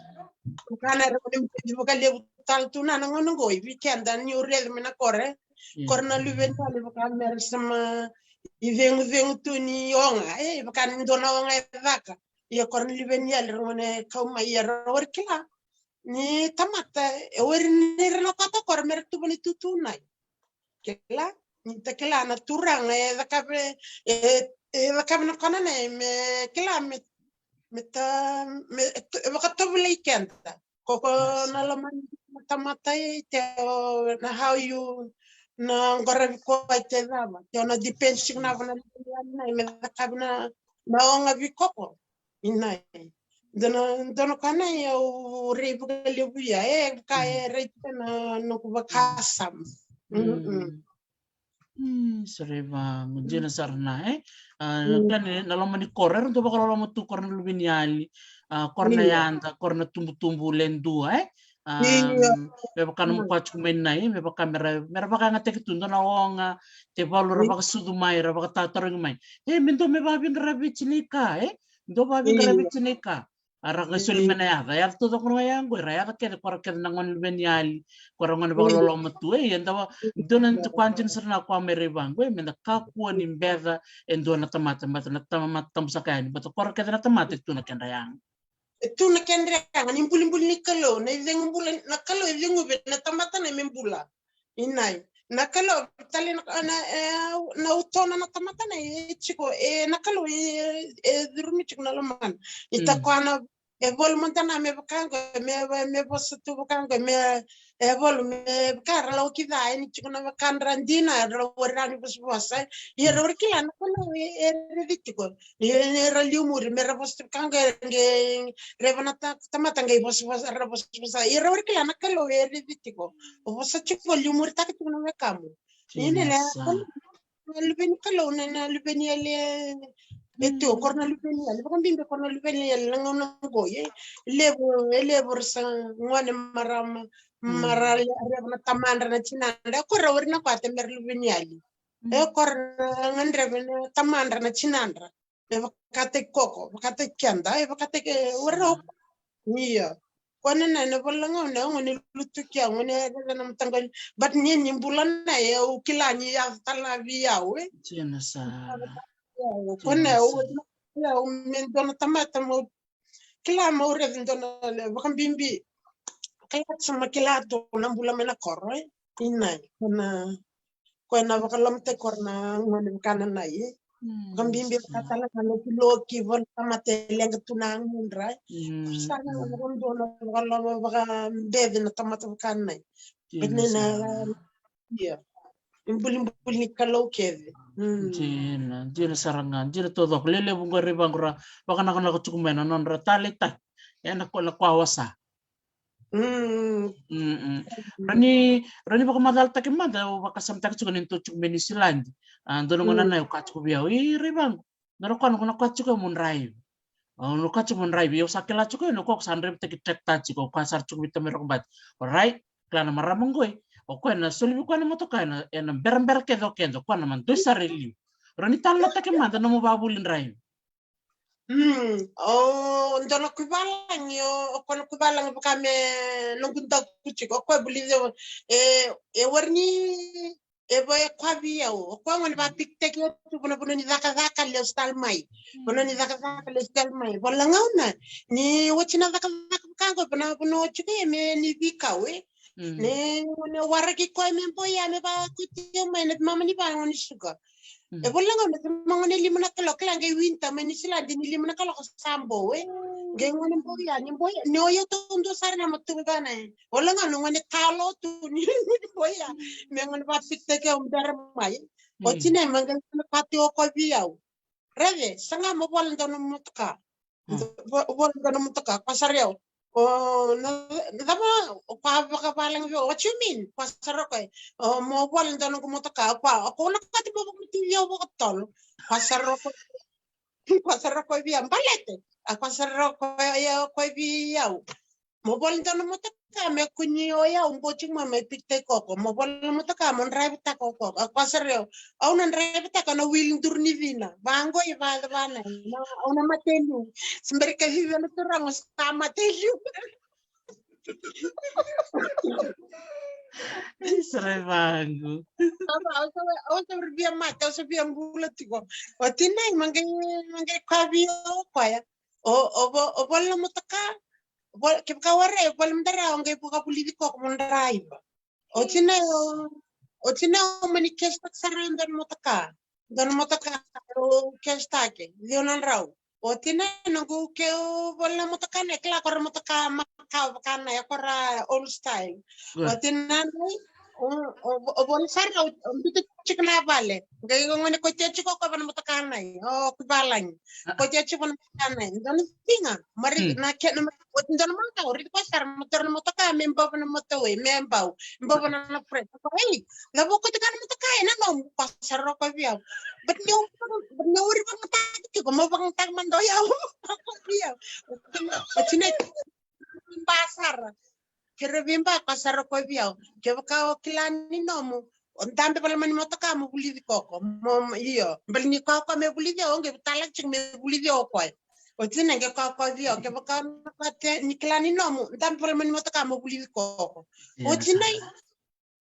Vaka na, era ni vakalevu tale tu na, na gauna qo, vei keda niu raica mai na koro, e. O ira na luveniyali, vaka me ra sa mai cegucegu tu ni oga, e, vaka ni dua na oga e caka. Ia o ira na luveniyali, ra gone kau mai, ia ra wari kila ni tamata, e wari ni ra na kota o ira me ra tuva ni tutu nai. Kila, ni ta kila na Turaga e cakava, e, e cakava na kena nai me kila me, me ta, me, e vakatovolei keda. Ko, ko na lomani na tamata, e, te o na how you na qaravi koya, te cava, te o na depend tiko na vanua nai me cakava na, na oga vei koya. Inai. Dua na, dua na ka nai au raica vakalevu ia, e, ka e raica na noqu vakasama. Mm. Mm, sa raica, dina sara na, e. A, na kena, na loma ni koro, era dau vakaloloma tu o ira na luveniyali, a, o ira na yada, o ira na tubutubu le dua, e. A, me vaka na nomu koya tiko mai nai, me vaka me ra, me ra vakayagataki tu dua na oga, te valu ra vakasucu mai, ra vakatatarogi mai. E, me dua me vaveiqaravi tiko na ka, e? Dua vaveiqaravi tiko na ka. A ra qai soli mai na yaca, yaca taucoko na yaca qo, era yaca kece o ira kece na gone luveniyali, o ira gone vakaloloma tu, e, ia dua, dua na tu koya dina sara na koya me raica vaqo, e, me da kakua ni beca e dua na tamata, baleta na tamata tabu saka yani, baleta o ira kece na tamata e tu na kedra yaga. E tu na kedra yaga, ni bulibuli ni Kalou, na icegu bula, na Kalou e ceguvi na tamata nai me bula. Inai. Na Kalou tale na, na, e, na utona na tamata na e tiko, e, na Kalou e, e curumi tiko na lomana. Ita koya na, e volu mada na me vaka qo, me, me vosa tu vaka qo, me, e volu me vaka ra lau ki ca, e ni tiko na vaka dra dina, ra wari ra ni vosavosa. Ia ra wari kila na Kalou e, e raici tiko. Ni, ni ra liumuri, me ra vosa tiko ka qai, qai raiva na ta-, tamata qai vosavosa, ra vosavosa. Ia ra wari kila na Kalou e raici tiko. O vosa tiko, liumuritaka tiko na wekamu. Ni ne na, na luve ni Kalou, na, na luve ni yali e tu, o kora na luve ni yali. Vakabibi o kora na luve ni yali, na gauna qo, e. Levu, e levu ra sa gone marama, mara, raiva na tamadra na tinadra. O kora wari na kua te me ra luve ni yali. E kora na gadreva na tamadra na tinadra. E vakataki koko, vakataki keda, e vakataki wara. Ia. Kua na na, na vola gauna, gone lutuki au, gone raica na mataqali. But ni, ni bula na, e au kila ni yaco tale vei au, e. Dina sara. Kua na, au, au me dua na tamata, mau kila, mau raica dua na le, vakabibi. Kila sa ma kila tu na bula mai na koro, e. Ina, kua na, kua na vakalomataki kora na gone vaka na nai, e. Vakabibi vaka tale ga na lokiloki, vola tamata e leqa tu na gudra, e. Sa na vakadua na vakaloma, vakabeci na tamata vaka na nai. But ni na, ia. Ibulibuli ni Kalou kece. Dina, dina sara ga, dina taucoko. Lelevu qo e raiva qo ra vakanakonako tiko mai na nodra taleitaki. Ena ko, na kua wasa. Ra ni, ra ni vakamacalataki mada, au vakasamataka tiko ni tou tiko mai Niusiladi. A, dua na gauna na, au kaya tiko vei au, i raiva qo. Na rau kaya, na kua tiko mo draiva. Au na kua tiko mo draiva, au sa kila tiko, na kua sa draivataki tractor tiko, kua sa tiko vei tamai Rokobati. Alright, kila na marama qoi. O koya na soli vei koya na motoka, ena, ena berabera kece o keda, o koya na madoi sara e liu. Ra ni talanoataki mada nomu vavuli draiva. Mm, o dua na kuivalagi, o, o koya na kuivalagi vaka me noqu daku tiko, o koya vulici au, e, e wari ni, e vo e koya vei au, o koya gone vapikitaki au tu vanavuna ni cakacaka lesu tale mai. Vanavuna ni cakacaka lesu tale mai. Vola gauna, ni oti na cakacaka vaka qo, vanavuna oti koya me ni veikau, e. Ne, ne waraki koya me boya, me vakoti au mai na mama ni vale gone suka. E vola gauna, na mama gone lima na kaloko, kila qai winter mai Niusiladi ni lima na kaloko sa bou, e. Qai gone boya, ni boya, ni oya tu dua sara na matuga na, e. Vola gauna, gone talo tu, ni boya, me gone vapikitaki au bera mai. Oti na, ma qai gone vati o koya vei au. Raica, saga mo vola dua na motoka. Vo-, vola dua na motoka, kua sara o. O, na, na cava, o kua vakavalagi vei au, what you mean? Kua sara o koya. O, mo vola dua na motoka, kua, o kua na kati mo vakamati vei au vakatotolo. Kua sara o koya. Kua sara o koya vei au, baleta. A kua sara o koya, ia, o koya vei au. Mo vola dua na motoka, me kua ni o yau, boti mo me pikitaki koko. Mo vola na motoka, mo draivataka o koko. A kua sara o. Au na draivataka na wili duru ni cina. Vaqo i va, vana. Na, au na mate liu. Se bera ni kaya vei au na turaga, sa mate liu. Sara vaqo. Au sa, au sa, au sa via mate, au sa via bula tiko. O tinai, ma qai, ma qai kaya vei au o koya. O, o vo-, o vola na motoka, vo-, kevaka o rai, vola mada rawa, o qai vakavulici koko mo draiva. O tinai, o, o tinai, o mani cash-taki sara dua na motoka. Dua na motoka, o cash-taki, ciwa na drau. O tinai, noqu keu vola na motoka na, kila ko ra motoka makawa vaka na, ko ra old style. O tinai, o, o, o vola sara, o, o biuta tiko na vale. Qai gone kotea tiko ko va na motoka na, o kuivalagi. Kotea tiko na motoka na. Dua na siga, mari, na ke, na, o dua na motoka, o raici ko sara, motor na motoka, me bau na motorway, me bau, bau na na fret. Ei, na voko tiko na motoka, e na nomu, kua sara o koya vei au. But ni, but ni ori vakamataki tiko, mo vakamataki mada o yau. Vei au. But ni, ba sara. Kere vei ba, kua sara o koya vei au. Kevaka o kila ni nomu, o dabe vala mani motoka mo vulici koko. Mo, mo, io. Bali ni kua, kua me vulici au, o qai vutala tiko me vulici au o koya. O tinai qai kua, kua vei au. Kevaka o na kua te, ni kila ni nomu, dabe vala mani motoka mo vulici koko. O tinai,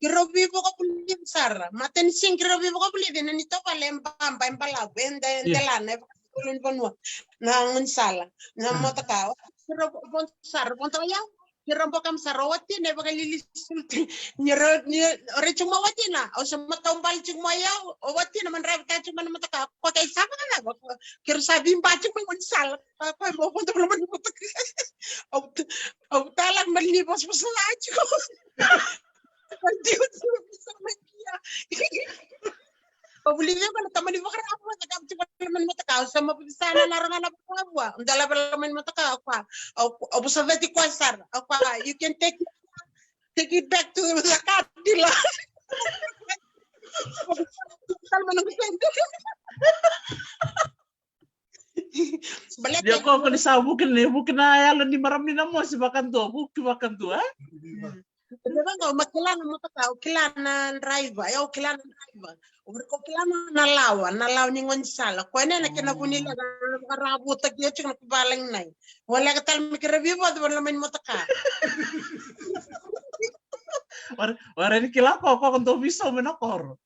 keirau veivakavulici sara. Matani siga keirau veivakavulici, na neitou vale e baba, e balavu, e de-, e delana, e vakaulunivanua. Na gaunisala, na motoka. Keirau vo-, vodo sara, vodo o yau. Kira boka msara o watina e vakalili sulti. Ni ra, ni ra tiko ma watina. Au sa matau bali tiko ma yau. O watina ma draiva tiko ma na motoka. Ko kai sa vaka na. Kira sa vimba tiko ma gaunisala. Ko e mo vodo ma na motoka. Au, au tala ma ni vos vos la tiko. Ko diu tiko ma sa na kia. Au vulica ko na tamani vakarau, na ka tiko na mani motoka, au sa mavisa na naro ga na vakarau. Au dala vela mani motoka, au kua, au, au vusa veti koya sara, au kua, you can take it, take it back to the car dealer. Au vusa veti koya sara, mani motoka. Baleta ia ko ni sa vuki ni, vuki na yalo ni marama ni na mosi vakadua, vuki vakadua, e? Vaka o ma kila na motoka, o kila na draiva, o kila na draiva. O kila na, na lawa, na lawa ni gaunisala. Ko ena na kena vuni leqa na vakaravuta ki oti na kuvalagi nai. O leqa tale me kira vivoca vana loma ni motoka. Ora, ora ni kila ko, ko, ko dou viso me na koro.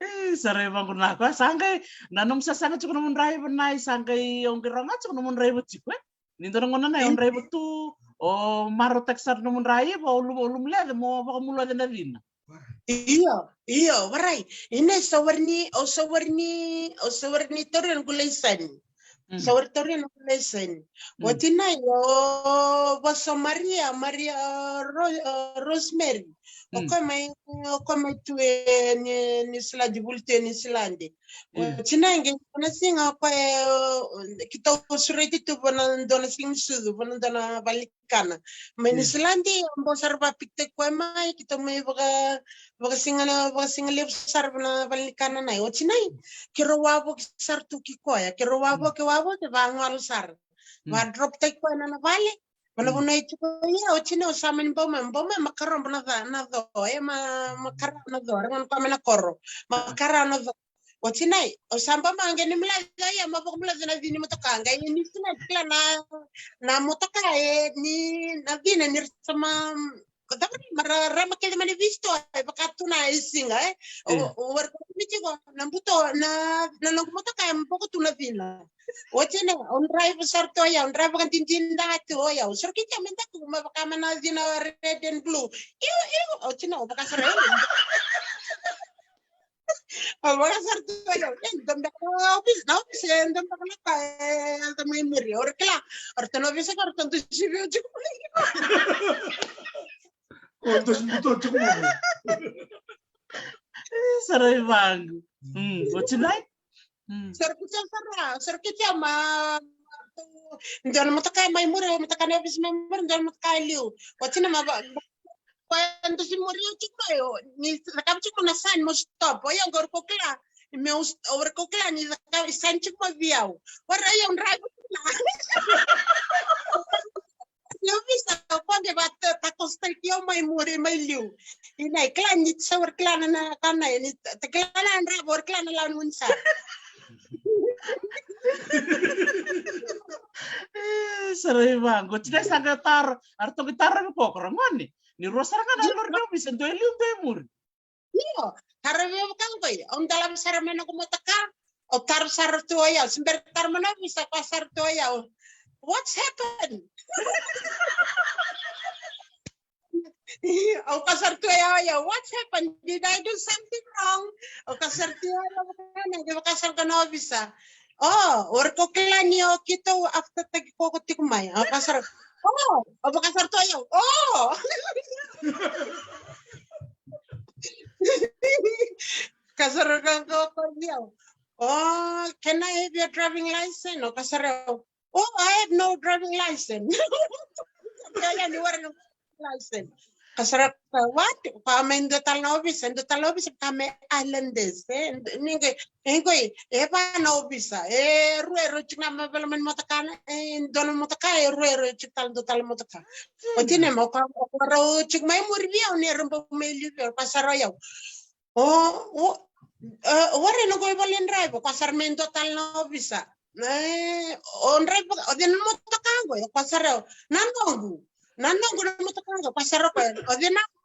E, sa raiva qo na ka, sa qai, na nomu sasaga tiko nomu draiva nai, sa qai, o qai roga tiko nomu draiva tiko, e? Ni dua na gauna nai, o draiva tu, o marautaki sara nomu draiva, o lum-, o lumuleca, mo vakamuloca na cina. Io, io, varai. Ina sa warai ni, o sa warai ni, o sa warai ni tauri noqu laisani. Sa warai tauri noqu laisani. Oti nai, o vosa Maria, Maria Ro-, Rosemary. O koya mai, o koya mai tu e Ni-, Niusiladi, vuli tu e Niusiladi. Oti nai, qai na siga o koya, e, keitou sureti tu vana dua na siga ni sucu, vana dua na valenikana. Mai Niusiladi, au bau sara vakapikitaki koya mai, keitou mai vaka, vakasiga na, vakasiga levu sara vana valenikana nai. Oti nai, keirau wavoki sara tu ki koya, keirau wavoki, wavoki, vagalo sara. Vadroptaki koya na, na vale. Vana vanua e tiko ia, oti nai au sa mani bau mai, bau mai, ma karau na ca, na co, e ma, ma karau na co, rega na koya mai na koro, ma karau na co. Oti nai, au sa bau mai qai ni milaca ia, ma vakamuloca na cina ni motoka, qai ni sina kila na, na motoka e, ni, na cina ni rasa ma, cava ni, ma ra, ra ma kece mani visto, e vaka tu na e siga, e. O, o, o, tiko, na buto, na, na noqu motoka, e boko tu na cina. Oti nai, au draiva sara tu o yau, au draiva vakadididaka tu o yau. Sara keitou me daku, ma vaka mai na cina red and blue. Iu, iu, oti nai, au vaka sara, iu. Au vaka sara tu o yau. E, dua beka na ovisa, na ovisa, e, dua beka na ka, e, yaco mai muri. Au kila, au ratou na ovisa, au ratou dusi vei au tiko mai. Au dusi buto tiko mai. E, sa raiva qo. Mm, oti nai? Mm. Sa ra keitou sara, sa ra keitou ma, dua na motoka mai muri, motoka na ovisa mai muri, dua na motoka e liu. Oti nai ma va, va, koya dusi muri au tiko mai, o, ni cakava tiko na sign mo stop. O yau qori ko kila, meu st-, o qori ko kila ni cakava sign tiko mai vei au. Ora yau draiva tiko na. Ni ovisa, o koya qai vata, ta kositaki au mai muri, mai liu. Ina, e kila ni sa warai kila na, na ka na, ni ta, ta kila na draiva, warai kila na lawa ni gaunisala. E, sa raiva qo, oti nai sa qai taro, eratou qai taro vei koya, ragone. Ni rua sara ga na lori ni ovisa, dua e liu, dua e muri. Io, taro vei au vaka qo, au dolava sara mai noqu motoka, au taro sara tu o yau, se bera taro mai na ovisa, koya sara tu o yau. What's happened? Au kaya sara tu o yau, what's happened? Did I do something wrong? Au kaya sara tu o yau, vaka na, vaka sara ga na ovisa. Oh, o ira ko kila ni o keitou after taki koko tiko mai. Au kaya sara, oh, au kaya sara tu o yau, oh. Kaya sara ga ko yau, oh, can I have your driving license? Au kaya sara, oh, I have no driving license. Kaya ni warai na license. Kaya sara, what? Kaya mai dua tale na ovisa, dua tale na ovisa, kaya mai Islanders, e. Ni qai, e qai, e va na ovisa, e rua e rau tiko na mavela mai na motoka, e dua na motoka, e rua e rau tiko tale dua tale motoka. Oti nai ma, o koya, o koya rau tiko mai muri vei au, ni rau bau mai liu vei au, kaya sara o yau. O, o, e, warai noqu ivola ni draiva, kaya sara mai dua tale na ovisa. E, o draiva, o cei na motoka qo? Kaya sara, na noqu. Na noqu na motoka qo, kaya sara o koya. O cei na,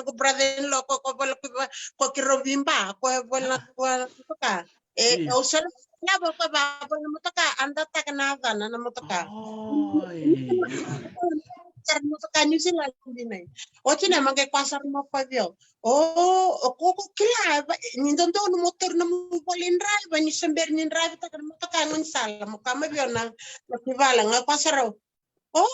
noqu brother-in-law ko, ko voleka ko Kiroviba, ko voleka na motoka. E, au sa lava ko va voleka na motoka, a dataka na yacana na motoka. Sa motoka New Zealand nei. Oti na maqai ko sa ruma ko vei au. O, o ko, ko kila, ni dodonu mo tauri na nomu voli draiva, ni se bera ni draivataka na motoka e gaunisala, mo kaya mai vei au na, na Kuivala ga ko sa rau. Oh,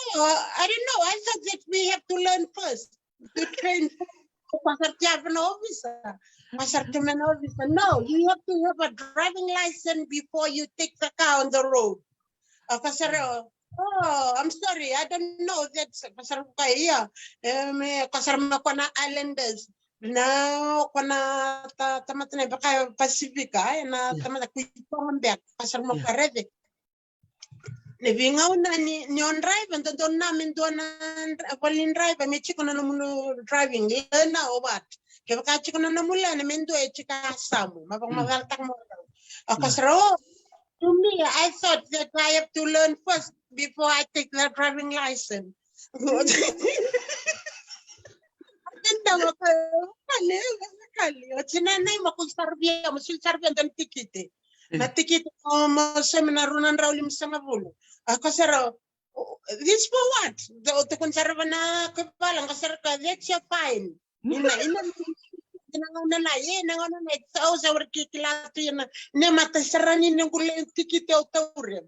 I don't know. I thought that we have to learn first. To train first. Ko sa rau tia vei na ovisa. Ko sa rau tia vei na ovisa. No, you have to have a driving license before you take the car on the road. Ko sa rau, oh, I'm sorry, I don't know that. Ko sa rau kaya, ia. Em, ko sa rau mai ko na islanders. Na, ko na ta, tamata na vaka Pasifika, e, na tamata ko i Tonga beka, ko sa rau mai ko raica. Ni veigauna ni, ni o draiva, dodonu na me dua na dra-, voli draiva, me tiko na nomu driving, learner or what. Kevaka tiko na nomu learner, me dua e tiko a samu, ma vakamacalataka mo rau. A ko sa rau, oh, to me, I thought that I have to learn first before I take the driving license. Oti na nai ma ko sa rau via, mo sa rau via dua na tikite. Na tikite mo, mo saumi na rua na drau limasagavulu. A ko sa rau, this for what? Tukuna sara vei na Kuivala, ko sa rau kaya, that's your fine. Ina, ina, ina gauna na, e, na gauna na, au sa warai kila tu ina, ne mata sara ni noqu lai tikite au tauri.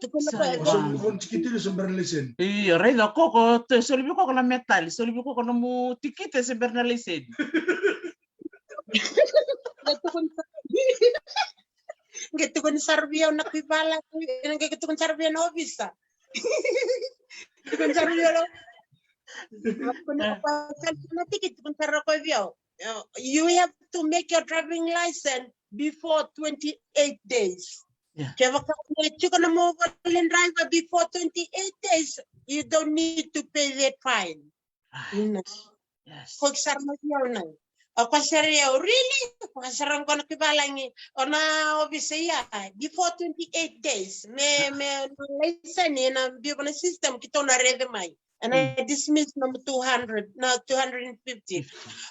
Tukuna ko e, voli tikite ni se bera na laiseni. Io, raica koko, te soli vei koko na metali, soli vei koko nomu tikite se bera na laiseni. Qai tukuna sa-, qai tukuna sara vei au na Kuivala, qai tukuna sara vei au na ovisa. Tukuna sara vei au na, tukuna ko sa na tikite, tukuna sara ko vei au. You have to make your driving license before twenty-eight days. Kevaka e tiko na mo voli draiva before twenty-eight days, you don't need to pay that fine. Ina. Ko sa rau mai vei au na. A ko sa rau, really? Ko sa rau qo na Kuivalagi. O na ovisa ia, before twenty-eight days. Me, me, na laiseni na biu na system keitou na raica mai. And I dismiss nomu two hundred, no, two hundred and fifty.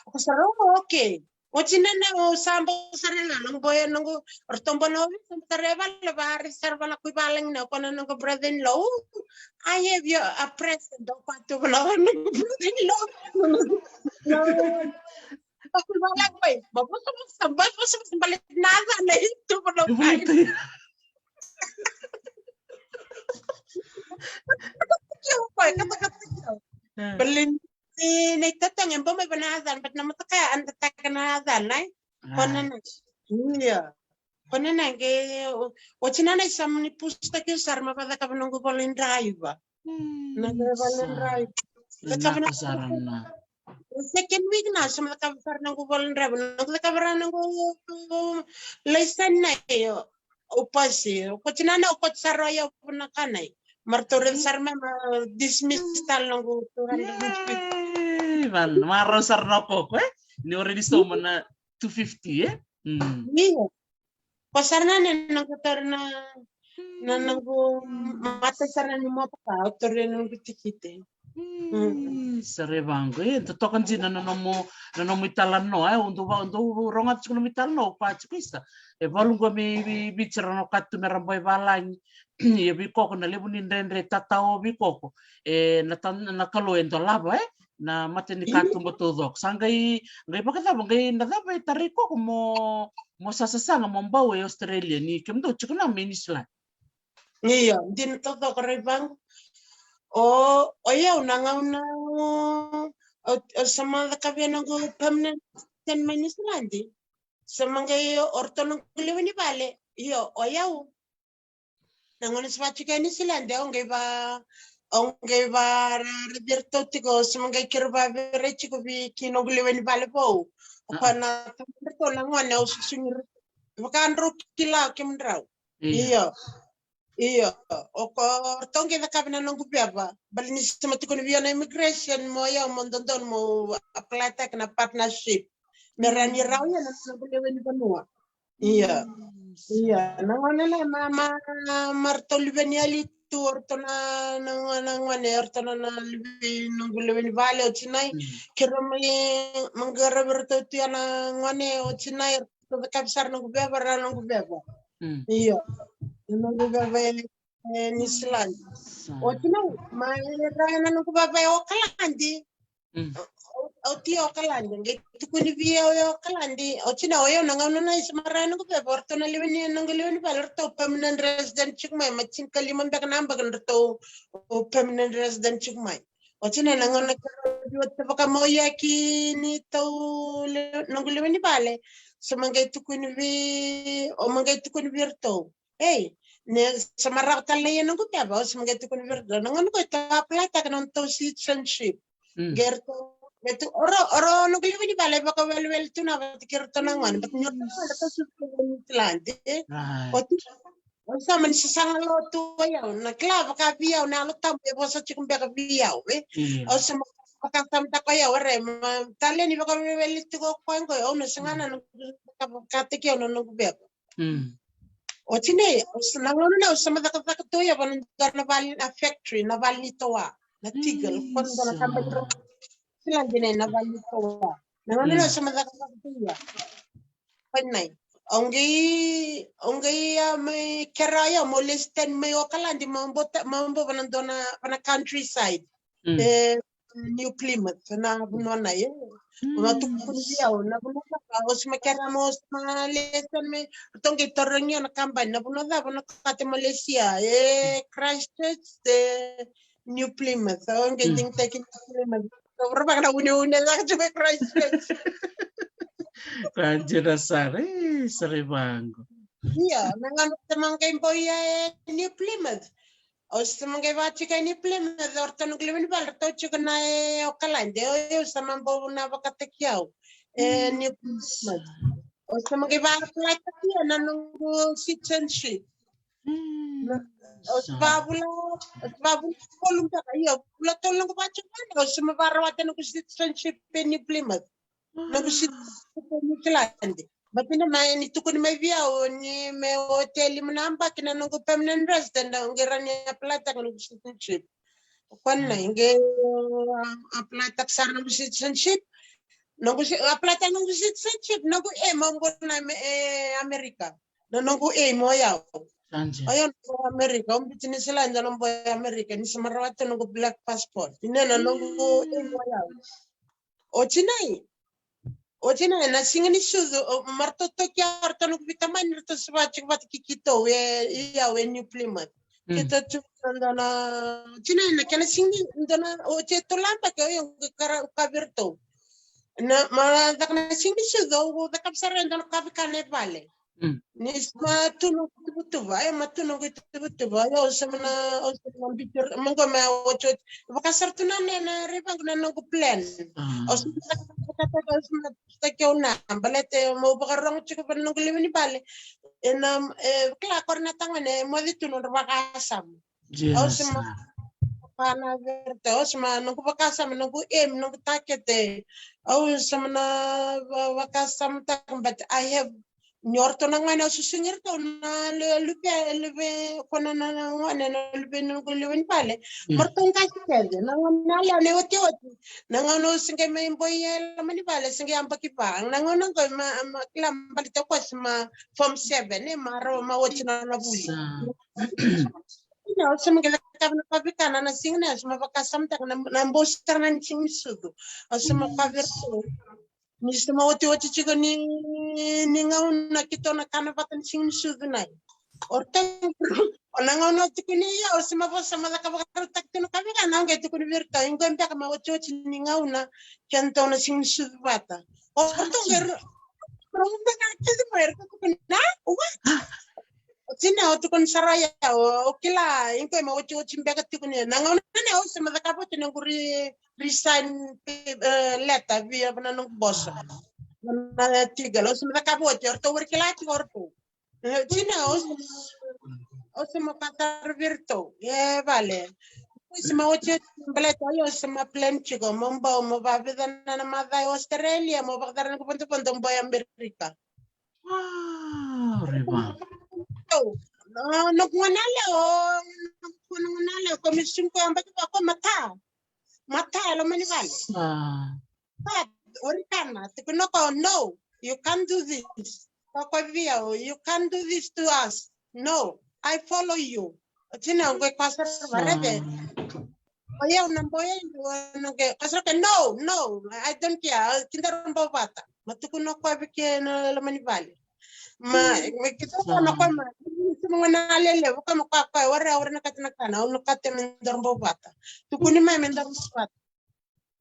Ko sa rau, okay. Oti na, na, o sa bau sara na, noqu boy, noqu, o ratou bau na ovisa, sa bau tara e vale, vakaraici sara vei na Kuivalagi na, ko na noqu brother-in-law. I have your, a present, o koya tu vei na noqu brother-in-law. Na Kuivalagi, ba vosa, vosa, ba vosa, vosa, baleta na yacana e tu vei na Kuivalagi. Baleta ni na itataga e bau mai vei na yacana, but na motoka a dataka na yacana, e? Ko na na. Ia. Ko na na qai, o, oti na na sa mani pusitaki au sara me vacakava noqu voli draiva. Na voli draiva. Cakava na second week na sa me cakava sara noqu voli draiva. Noqu cakava sara noqu laiseni na io. Au pasi, au koti na, na au koti sara o yau vua na ka na. Maratou raica sara mai ma dismiss tale noqu two hundred and fifty. Val, marau sara na koko, e? Ni already sauma na two fifty, e? Io. Ko sara na ne noqu taura na, na noqu mata sara ni motoka, au taura na noqu tikite. Sa rairai vaqo, e, totoka dina na nomu, na nomu italanoa, e, au dau va, au dau rogoca tiko nomu italanoa, au kaya tiko isa. E valu qo me vei, vei, vei ira na katuba me ra bau i valagi. Ia vei koko na levu ni dredre tatao vei koko. E, na ta, na Kalou e dolava, e, na mata ni katuba taucoko. Sa qai, qai vakacava, qai na cava e tarai koko mo, mo sasaga mo bau e Australia, ni kemudou tiko na mai Niusiladi. Io, dina taucoko rairai vaqo. O, o yau na gauna, o, o sa mai cakava noqu permanent resident mai Niusiladi. Sa mai qai o ratou noqu lewe ni vale. Io, o yau. Na gauna sa va tiko e Niusiladi, au qai va, au qai va ra, ra vei ratou tiko, sa mai qai kere va vei iratou tiko vei kei noqu lewe ni vale vou. O koya na tamata ratou na gone au susugi ratou. Vaka drau kila kemudrau. Io. Io, o ko ratou qai cakava na noqu veva. Baleta ni sa mai tukuni vei au na immigration mo yau mo dodonu mo apply-taka na partnership. Me rawa ni rau ia na noqu lewe ni vanua. Ia. Ia, na gone la ma, ma, ma ratou luveni yali tu, o ratou na, na, na gone, o ratou na, na luve, noqu luve ni vale, o tinai. Keirau mai, mai qaravi ratou tu ya na gone, o tinai, ratou cakavi sara noqu veva, ra noqu veva. Io. Noqu veva e, e New Zealand. O tinai, ma e ra na noqu veva e Okaladi. Au, au ti Okaladi, qai tukuni vei au e Okaladi. O tinai, o yau na gauna na isa ma ra noqu veva, o ratou na lewe ni, noqu lewe ni vale, o ratou permanent resident tiko mai, ma tinikalima beka na yabaki o ratou permanent resident tiko mai. O tinai, na gauna keirau via vakamau ya ki ni tau le, noqu lewe ni vale. Sa ma qai tukuni vei, o ma qai tukuni vei ratou. Ei, ni sa ma rawa tale na ia noqu veva, au sa ma qai tukuni vei ratou. Na gauna qo e tou apply taka na nodatou citizenship. Qai ratou, qai tu, o rau, o rau noqu lewe ni vale, vakawelewele tu na vata kei ratou na gone, but ni o ratou na gone, ratou sa tu New Zealand, e? O tu, o sa mani sasaga lotu o yau, na kila vaka vei au, na Yalo Tabu e vosa tiko beka vei au, e? Au sa ma vakasamataka o yau, e, ma tale ni vakawelewele tiko o koya qo, au na saga na noqu, vakataki au na noqu veva. O tinai, au sa, na gauna na au sa ma cakacaka tu ya, vana dua na vale, na factory, na vale ni toa, na Tegel, ko na dua na kabani ra, sila dina na vale ni toa. Na gauna na au sa ma cakacaka tu ya. Ko tinai. Au qai, au qai a mai kerea ya, mo lesi tani mai Okaladi, mo bota, mo bo vana dua na, vana countryside. E, New Plymouth, na vanua na, e. Ma tukuni vei au, na vanua na, au sa ma kerea mo sa ma lesi tani mai, ratou qai tarogi au na kabani, na vanua cava o na kate mo lesia, e, Christchurch, e, New Plymouth, au qai digitaki New Plymouth. Au ra vaka na uneune caka tu mai Christchurch. Ka dina sara, e, sara i vaqo. Ia, na gauna sa ma qai boia e New Plymouth. Au sa ma qai vaka tiko e New Plymouth, o ratou noqu lewe ni vale, ratou tiko na e Okaladi, o yau sa ma bau na vakataki au. E New Plymouth. Au sa ma qai va apply taki na noqu citizenship. Au sa vavula, au sa vavula tolu beka, ia, vula tolu noqu va tiko vale, au sa ma varawata noqu citizenship e New Plymouth. Noqu citizenship e New Zealand. But ina mai ni tukuni mai vei au ni me oti e lima na yabaki na noqu permanent resident, au qai rawa ni apply taka noqu citizenship. Ko na qai, uh, apply taka sara noqu citizenship. Noqu ci-, apply taka noqu citizenship, noqu aim mo bo na me-, e, America. Na noqu aim o yau. O yau na bo America, au biuti New Zealand, au na bo America, ni sa ma rawata noqu black passport. Ina na noqu aim o yau. O tinai. O tinai, na siga ni sucu, o, ma ratou toki au, o ratou noqu veitamani, ratou sa vaka tiko vata kei keitou, e, i au e New Plymouth. Keitou tu na, na, na, tinai, na kena siga ni, dua na, o tei tou labaki, o yau qai kara, ka vei ratou. Na, ma caka na siga ni sucu, au cakava sara e dua na ka vei ka na vale. Ni sa ma tu noqu ituvatuva, e, ma tu noqu ituvatuva, e, au sa ma na, au sa ma biuti, ma qo me otioti. Vaka sara tu na, na, na raivoqu na noqu plan. Au sa ma cakacaka, au sa ma cakacaka, au na, baleta meu vakarogo tiko vei na noqu lewe ni vale. E na, e, kila, qori na tagone, e moce tu nodra vakasama. Au sa ma, vaka na vei ratou, au sa ma, noqu vakasama, noqu aim, noqu target, e. Au sa ma na va-, vakasamataka, but I have, ni o ratou na gone, au susugi ratou na lu-, luve, luve, ko na, na, na gone, na luve, noqu lewe ni vale. Ma ratou qase kece, na gone na lewe na iotioti. Na gauna au se qai mai boia e loma ni vale, se qai yabaki va. Na gauna qo ma, ma, kila, baleta au koya sa ma form seven, e, ma rawa ma oti na, na vuli. Ina, au sa ma qai cakava na ka vei ka na, na siga na, au sa ma vakasamataka na, na bau sara na siga ni sucu. Au sa ma ka vei ratou. Ni sa ma otioti tiko ni, ni gauna keitou na kana vata ni siga ni sucu na. O ratou, o na gauna tiko ni, ia, au sa ma vosa, ma caka vakarautaki tu na ka vei ka na, au qai tukuni vei ratou, qo beka ma otioti ni gauna keitou na siga ni sucu vata. O ratou qai ro-, rau beka kece mai, ratou tukuni, na, ua? O tinai, au tukuna sara ya, o, o kila, qo ma otioti beka tiko ni, na gauna na, au sa ma cakava oti noqu re-, resign, e, letter via na noqu boso. Na Tegel, au sa ma cakava oti, o ratou qori kila tiko o ratou. E, tinai, au sa, au sa ma vakarogo vei ratou. E, vale. Au sa ma otioti, baleta au sa ma plan tiko meu bau, meu vakavica na, na macawa e Australia, meu vakacava na noqu vodovodo, meu bau i Amerika. Wow, Riva. Noqu gone yalewa, noqu gone yalewa, ko me sumko a baki vako mata. Mata e loma ni vale. Sa. But, o ira na, tukuna ko, no, you can't do this. Ko ko via, you can't do this to us. No, I follow you. O tina, o qai kwasa, sa, varete. O yau na boy, o na qai kwasa, ke, no, no, I don't care. Kidara bau vata. Ma tukuna ko vei ke na loma ni vale. Ma, ma kidara na ko ma. Suma na lele, ko ma ko ko, ora, ora na kata na kana, o na kata me dara bau vata. Tukuni mai me dara bau vata.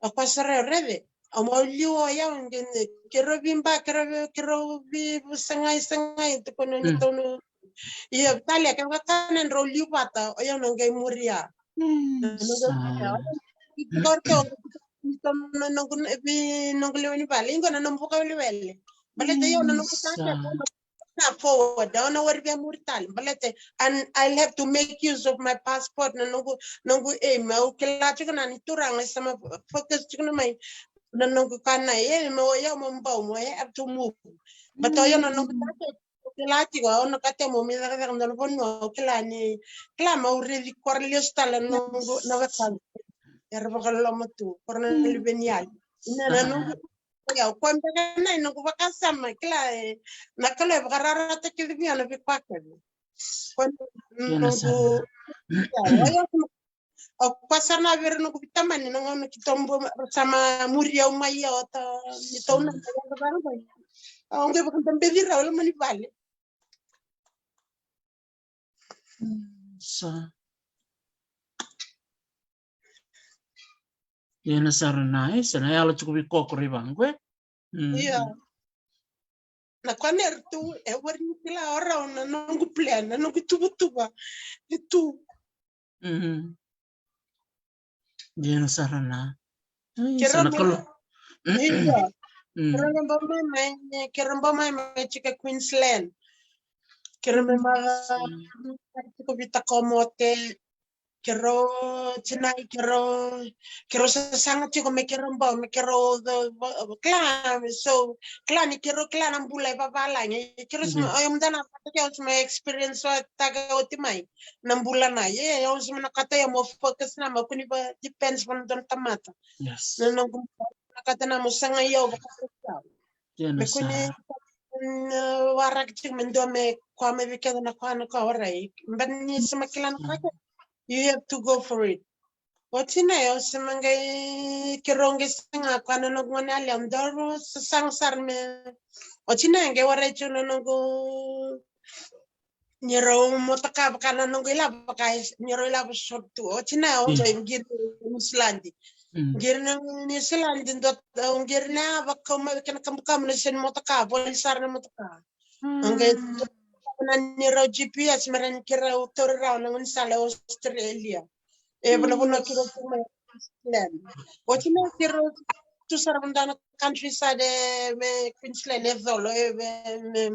A kwasa rereve. A mau liu o yau qe, keirau veiba, keirau vei, keirau veisagai, sagai, tukuna ni taunu. Ia, talia, kevaka na drau liu vata, o yau na qai muria. Sa. Noqu, noqu lewe ni vale, iqo na nomu vuka welewele. Baleta yau na noqu tata, na forward, au na wari via muri tale. Baleta, and I'll have to make use of my passport, na noqu, noqu aim. Au kila tiko na ni turaga, sa ma focus tiko na mai. Na noqu kana, e, mo, yau mo bau, mo, I have to move. But o yau na noqu tata, au kila tiko, au na kate mo, me cakacaka na vanua, au kila ni, kila ma au redi kora lesu tale na noqu, na vaka. Era vakaloloma tu, kora na luveni yali. Ina na noqu, Ia, o koya beka na noqu vakasama, kila, e, na Kalou e vakararawataki kece vei au na veika kece. Koya noqu, ia, o koya sara na vei ira noqu veitamani, na gauna keitou bau sa mai muri au mai, ia, o ta, ni tou na, ia, na vara mai. Au qai vakadabeci rau e loma ni vale. Sa. Ia na sara na, e, sa na yalo tiko vei koko rai vaqo, e? Ia. Na kwana era tu, e wari ni kila o rau na noqu plan, na noqu tuvatuva. E tu. Ia na sara na. Ai, sa na Kalou. Ia. Keirau bau mai, mai, keirau bau mai, mai tiko Queensland. Keirau mai, mai tiko vita komote. Keirau tinai, keirau, keirau sasaga tiko me keirau bau, me keirau, kila, so, kila ni keirau kila na bula e vavalagi. Keirau sema, o yau mada na kata ke au sema experience o taka oti mai. Na bula na, ia, au sema na kata ia mo focus na, ma kua ni va depends vana dua na tamata. Yes. Na noqu na kata na mo saga ia au vakasau. Me kua ni, mm, waraki tiko me dua me koya me vei keda na koya na koya, orait. But ni sema kila na kata. You have to go for it. Oti na, e, au sema qai keirau qai saga koya na noqu gone yalewa, daru sasaga sara me. Oti na, e qai warai tiko na noqu, ni rau motoka vaka na noqu ilavo vaka, ni rau ilavo sore tu. Oti na, au qai qiri Niusiladi. Qiri na Niusiladi, dua, au qiri na vaka mai kena kabukabu na seni motoka, voli sara na motoka. Au qai na ni rau G P S, me ra ni keirau tauri rau na gaunisala e Australia. E, vanavuna keirau tu mai Queensland. Oti na keirau tu sara vada na countryside, e, me Queensland, e colo, e, me, me,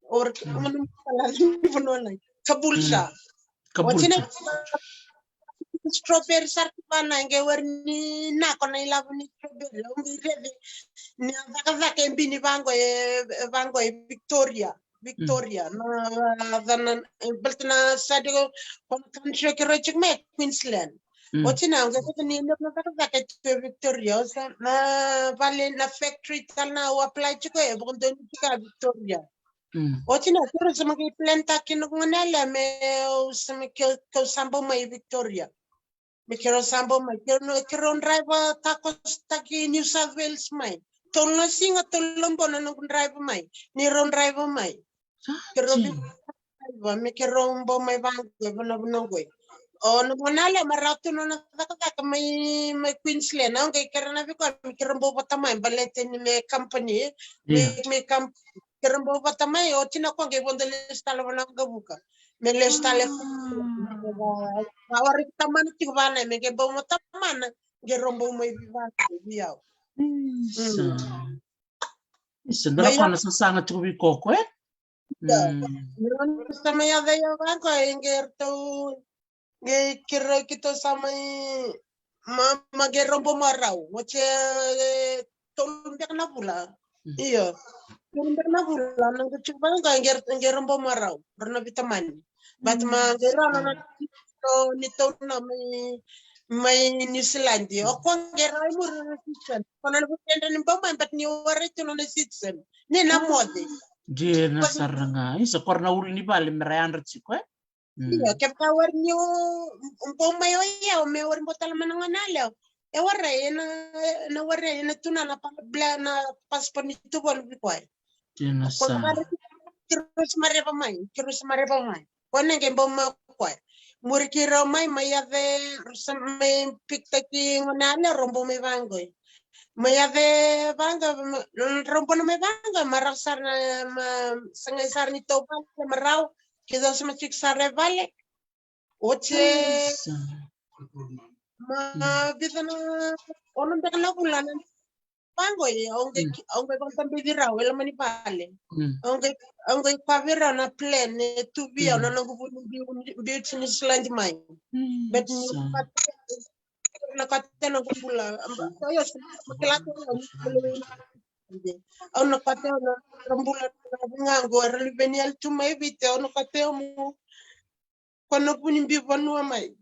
or, manu kala, vanua na, Caboolture. Oti na strawberry sara tu vana, e qai wari ni nako na ilavo ni strawberry. Au qai raici ni a cakacaka e bini vaqo, e, vaqo e Victoria. Victoria, na, na, na, e, baleta na side ko, ko na country keirau tiko mai Queensland. Oti na, au qai raica ni levu na cakacaka e tu e Victoria, o sa, na vale na factory tale na au apply tiko e, vakadonui tiko a Victoria. Oti na, keirau sa mai qai plan taki noqu gone yalewa me, au sa mai ke, ke au sa bau mai Victoria. Me keirau sa bau mai, keirau, keirau drive ta coast taki New South Wales mai. Tolu na siga, tolu na bogi na noqu drive mai. Ni rau drive mai. Keirau vi drive, me keirau bau mai vaqo, vanavuna qo. O na vanua levu me rau tu na nona cakacaka mai, mai Queensland. Au qai kerea na veika, me keirau bau vata mai, baleta ni me company. Me, me company. Keirau bau vata mai, oti na ko qai vodo lesu tale vana Waqavuka. Me lesu tale. A wara ki tamana tiko vana, me qai bau mo tamana, qai rau bau mai vivana, vei au. Isa. Isa, dua na ko na sasaga tiko vei koko, e? Sa mai yaco ia vaqo, e qai ratou Qai keirau, keitou sa mai, ma, ma qai rau bau marau. Oti e tolu beka na vula. Io. Kuru beka na vula na qo tiko vaka qo qe ra bau marau ra na vitamani. But ma qe ra na na ni tau na mai mai New Zealand. O ko qe ra i muri na citizen. Ko na na vutedra ni bau mai but ni wara tu na citizen. Ni na moce. Dina sara ga. Isa ko ra na ulu ni vale me ra yadra tiko e. Io, kevaka wari ni o bau mai o yau me wari bau tale mai na gone yalewa. E warai ena, ena warai ena tuna na pala bla na passport ni tuvolu vei koya. Dina sara. Kiro sa mareva mai, kiro sa mareva mai. Ko na qe bau mai o koya. Muri kiro mai mai yace, rusa mai piktaki gone yalewa ro bau mai vaqo. Mai yace vaqo, ro bau na mai vaqo, marau sara na, ma sagai sara ni tau vale, marau. Keitou sa mai tiko sara e vale. Oti e ma vica na ono beka na vula na vaqo e au qai au qai vakadabeci rau e loma ni vale. Au qai au qai koya vei rau na plan e tu vei au na noqu vuni biu biu tini siladi mai. But ni na kate na noqu bula. Au na kate na bula na vugaqu era luveni yali tu mai Viti au na kate mo ko na vuni biu vanua mai.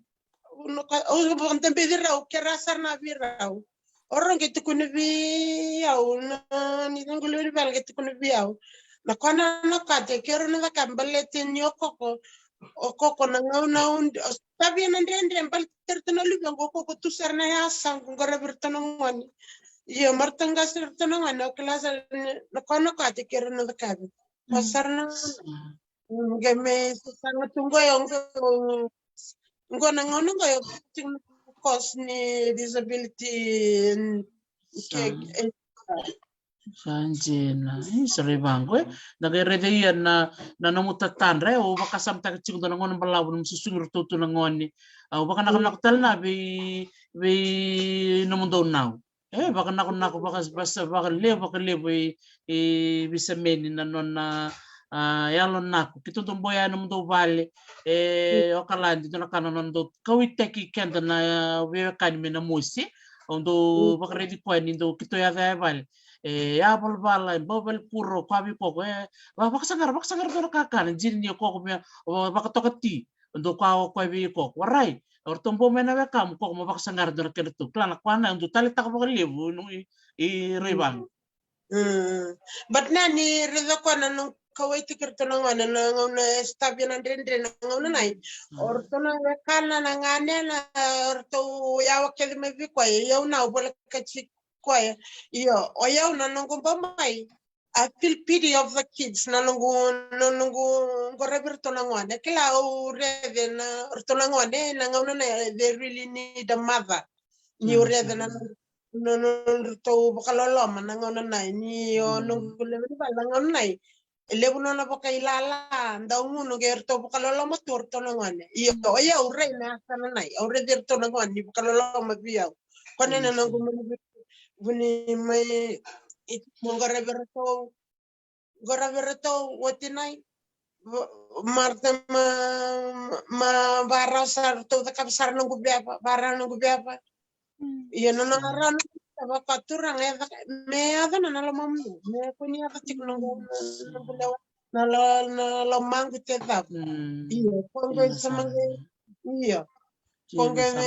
Au na kate au vakadabeci rau kera sara na vei rau. O rau qai tukuna vei au na ni noqu lewe ni vale qai tukuna vei au. Na kona na kate kero na caka balete ni o koko. O koko na gauna undi o savia na dredre balete ratou na luve o koko tu sara na yasa qo qo ravi ratou na gone. Io ma ratou qase ratou na gone o kila sara na kona kate kero na cakavi. Ko sara na gone. Qai me sasaga tu qo e o qo na gauna qo e o kos ni disability. Sa dina e sa rai vaqo e. Na qai raica ia na na nomu tatadra e o vakasamataka tiko dua na gauna balavu nomu susugi ratou tu na gone. Au vakanakonako tale na vei vei nomudou nau. E vakanakonako vakalevu vakalevu i visameni na nona a yalo nako keitou dau boya e nomudou vale. E okaladi dua na ka na nona dau kauaitaki keda na veiwekani me na mosi. Au dau vakaraici koya ni dau keitou yaco ya e vale e yavalavala e bau vale kuro koya vei koko e vakasaqara vakasaqara dua na kakana dina ni o koko me vakatoka ti. Dau koya o koya vei koko warai. O ratou bau mai na wekamu koko mo vakasaqara dua na kedratou kila na koya na dau taleitaka vakalevu i Raivaga. But na ni raica koya na noqu kauaitaki ratou na gone na gauna e savia na dredre na gauna nai. O ratou na wekana na ganena o ratou yawa kece mai vei koya e au na au volekati koya. Io o yau na noqu bau mai. I feel pity of the kids na noqu na noqu qo ravi ratou na gone kila au rece na ratou na gone na gauna na they really need a mother. Ni u rece na nodratou vakaloloma na gauna nai ni o noqu lewe ni vale na gauna nai. E levu nona vakailala dau gunu qe ratou vakaloloma tu ratou na gone. Io o yau rai na yasana nai au rece ratou na gone ni vakaloloma vei au. Kone na noqu mani vuni mai mo qaravi ratou qaravi ratou oti nai. Marta ma ma varau sara ratou cakava sara noqu veva varau noqu veva. Ia nona rau noqu veva ka turaga e caka me yaco na na lomamu me koni yaco tiko noqu noqu lewa na lo na lomaqu te cava. Io koqo sa maqe io. Koqo me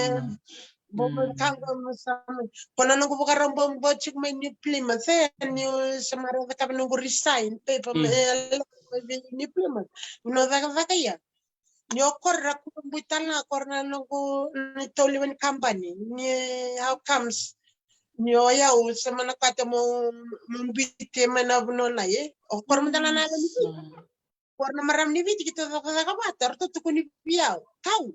Bobo kago mo sa mai. Ko na noqu vakarau bobo tiko mai New Plymouth e ni sa mara cakava noqu resign paper me lako mai vei New Plymouth. Vuna cakacaka ia ni o kora ra kura bui tale na kora na noqu ni tauliva ni kabani ni how comes ni o yau sa mana kata mo mo biti mai na vuna nai e o kora mada na na yalo ni Kora na marama ni Viti keitou cakacaka vata ratou tukuni vei au kau.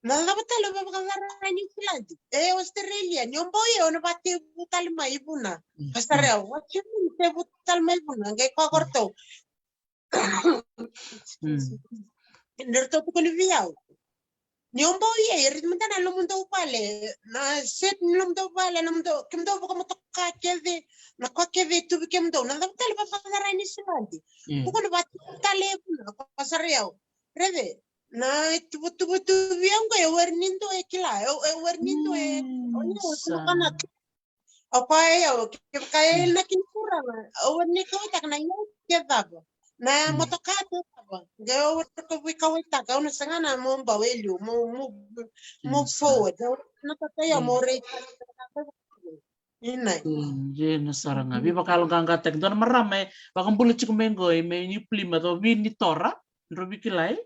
Na cava tale o vakacara e Niusiladi e Australia ni o bau ia o na vatevu tale mai i vuna. Ka sara au vatevu ni tevu tale mai i vuna qai koya ko ratou. Ni ratou tukuni vei au. Ni o bau ia e raici mada na lomudou vale na set ni lomudou vale na mudou kemudou vakamotoka kece na koa kece e tu vei kemudou na cava tale vakacarai ni siladi. Ko kona vatu tale e vuna ko sara i au raici na tuvatuva tu vei au qo e weri ni dua e kila e weri ni dua e o ni au e kona kana tu. O koya e au, kevaka e na kina turaga, au ni kauaitaka na iyau ke cava. Na motoka ke cava. Qai au raica vei kauaitaka, au na saga na mo bau e liu, mo, mo, mo forward. Au na tata ia, mo raica. Ina. Dina sara ga. Veivakayaloqaqataki. Dua na marama e vakabula tiko mai qo, e mai New Plymouth, o Vini Tora. Dro vi kilai?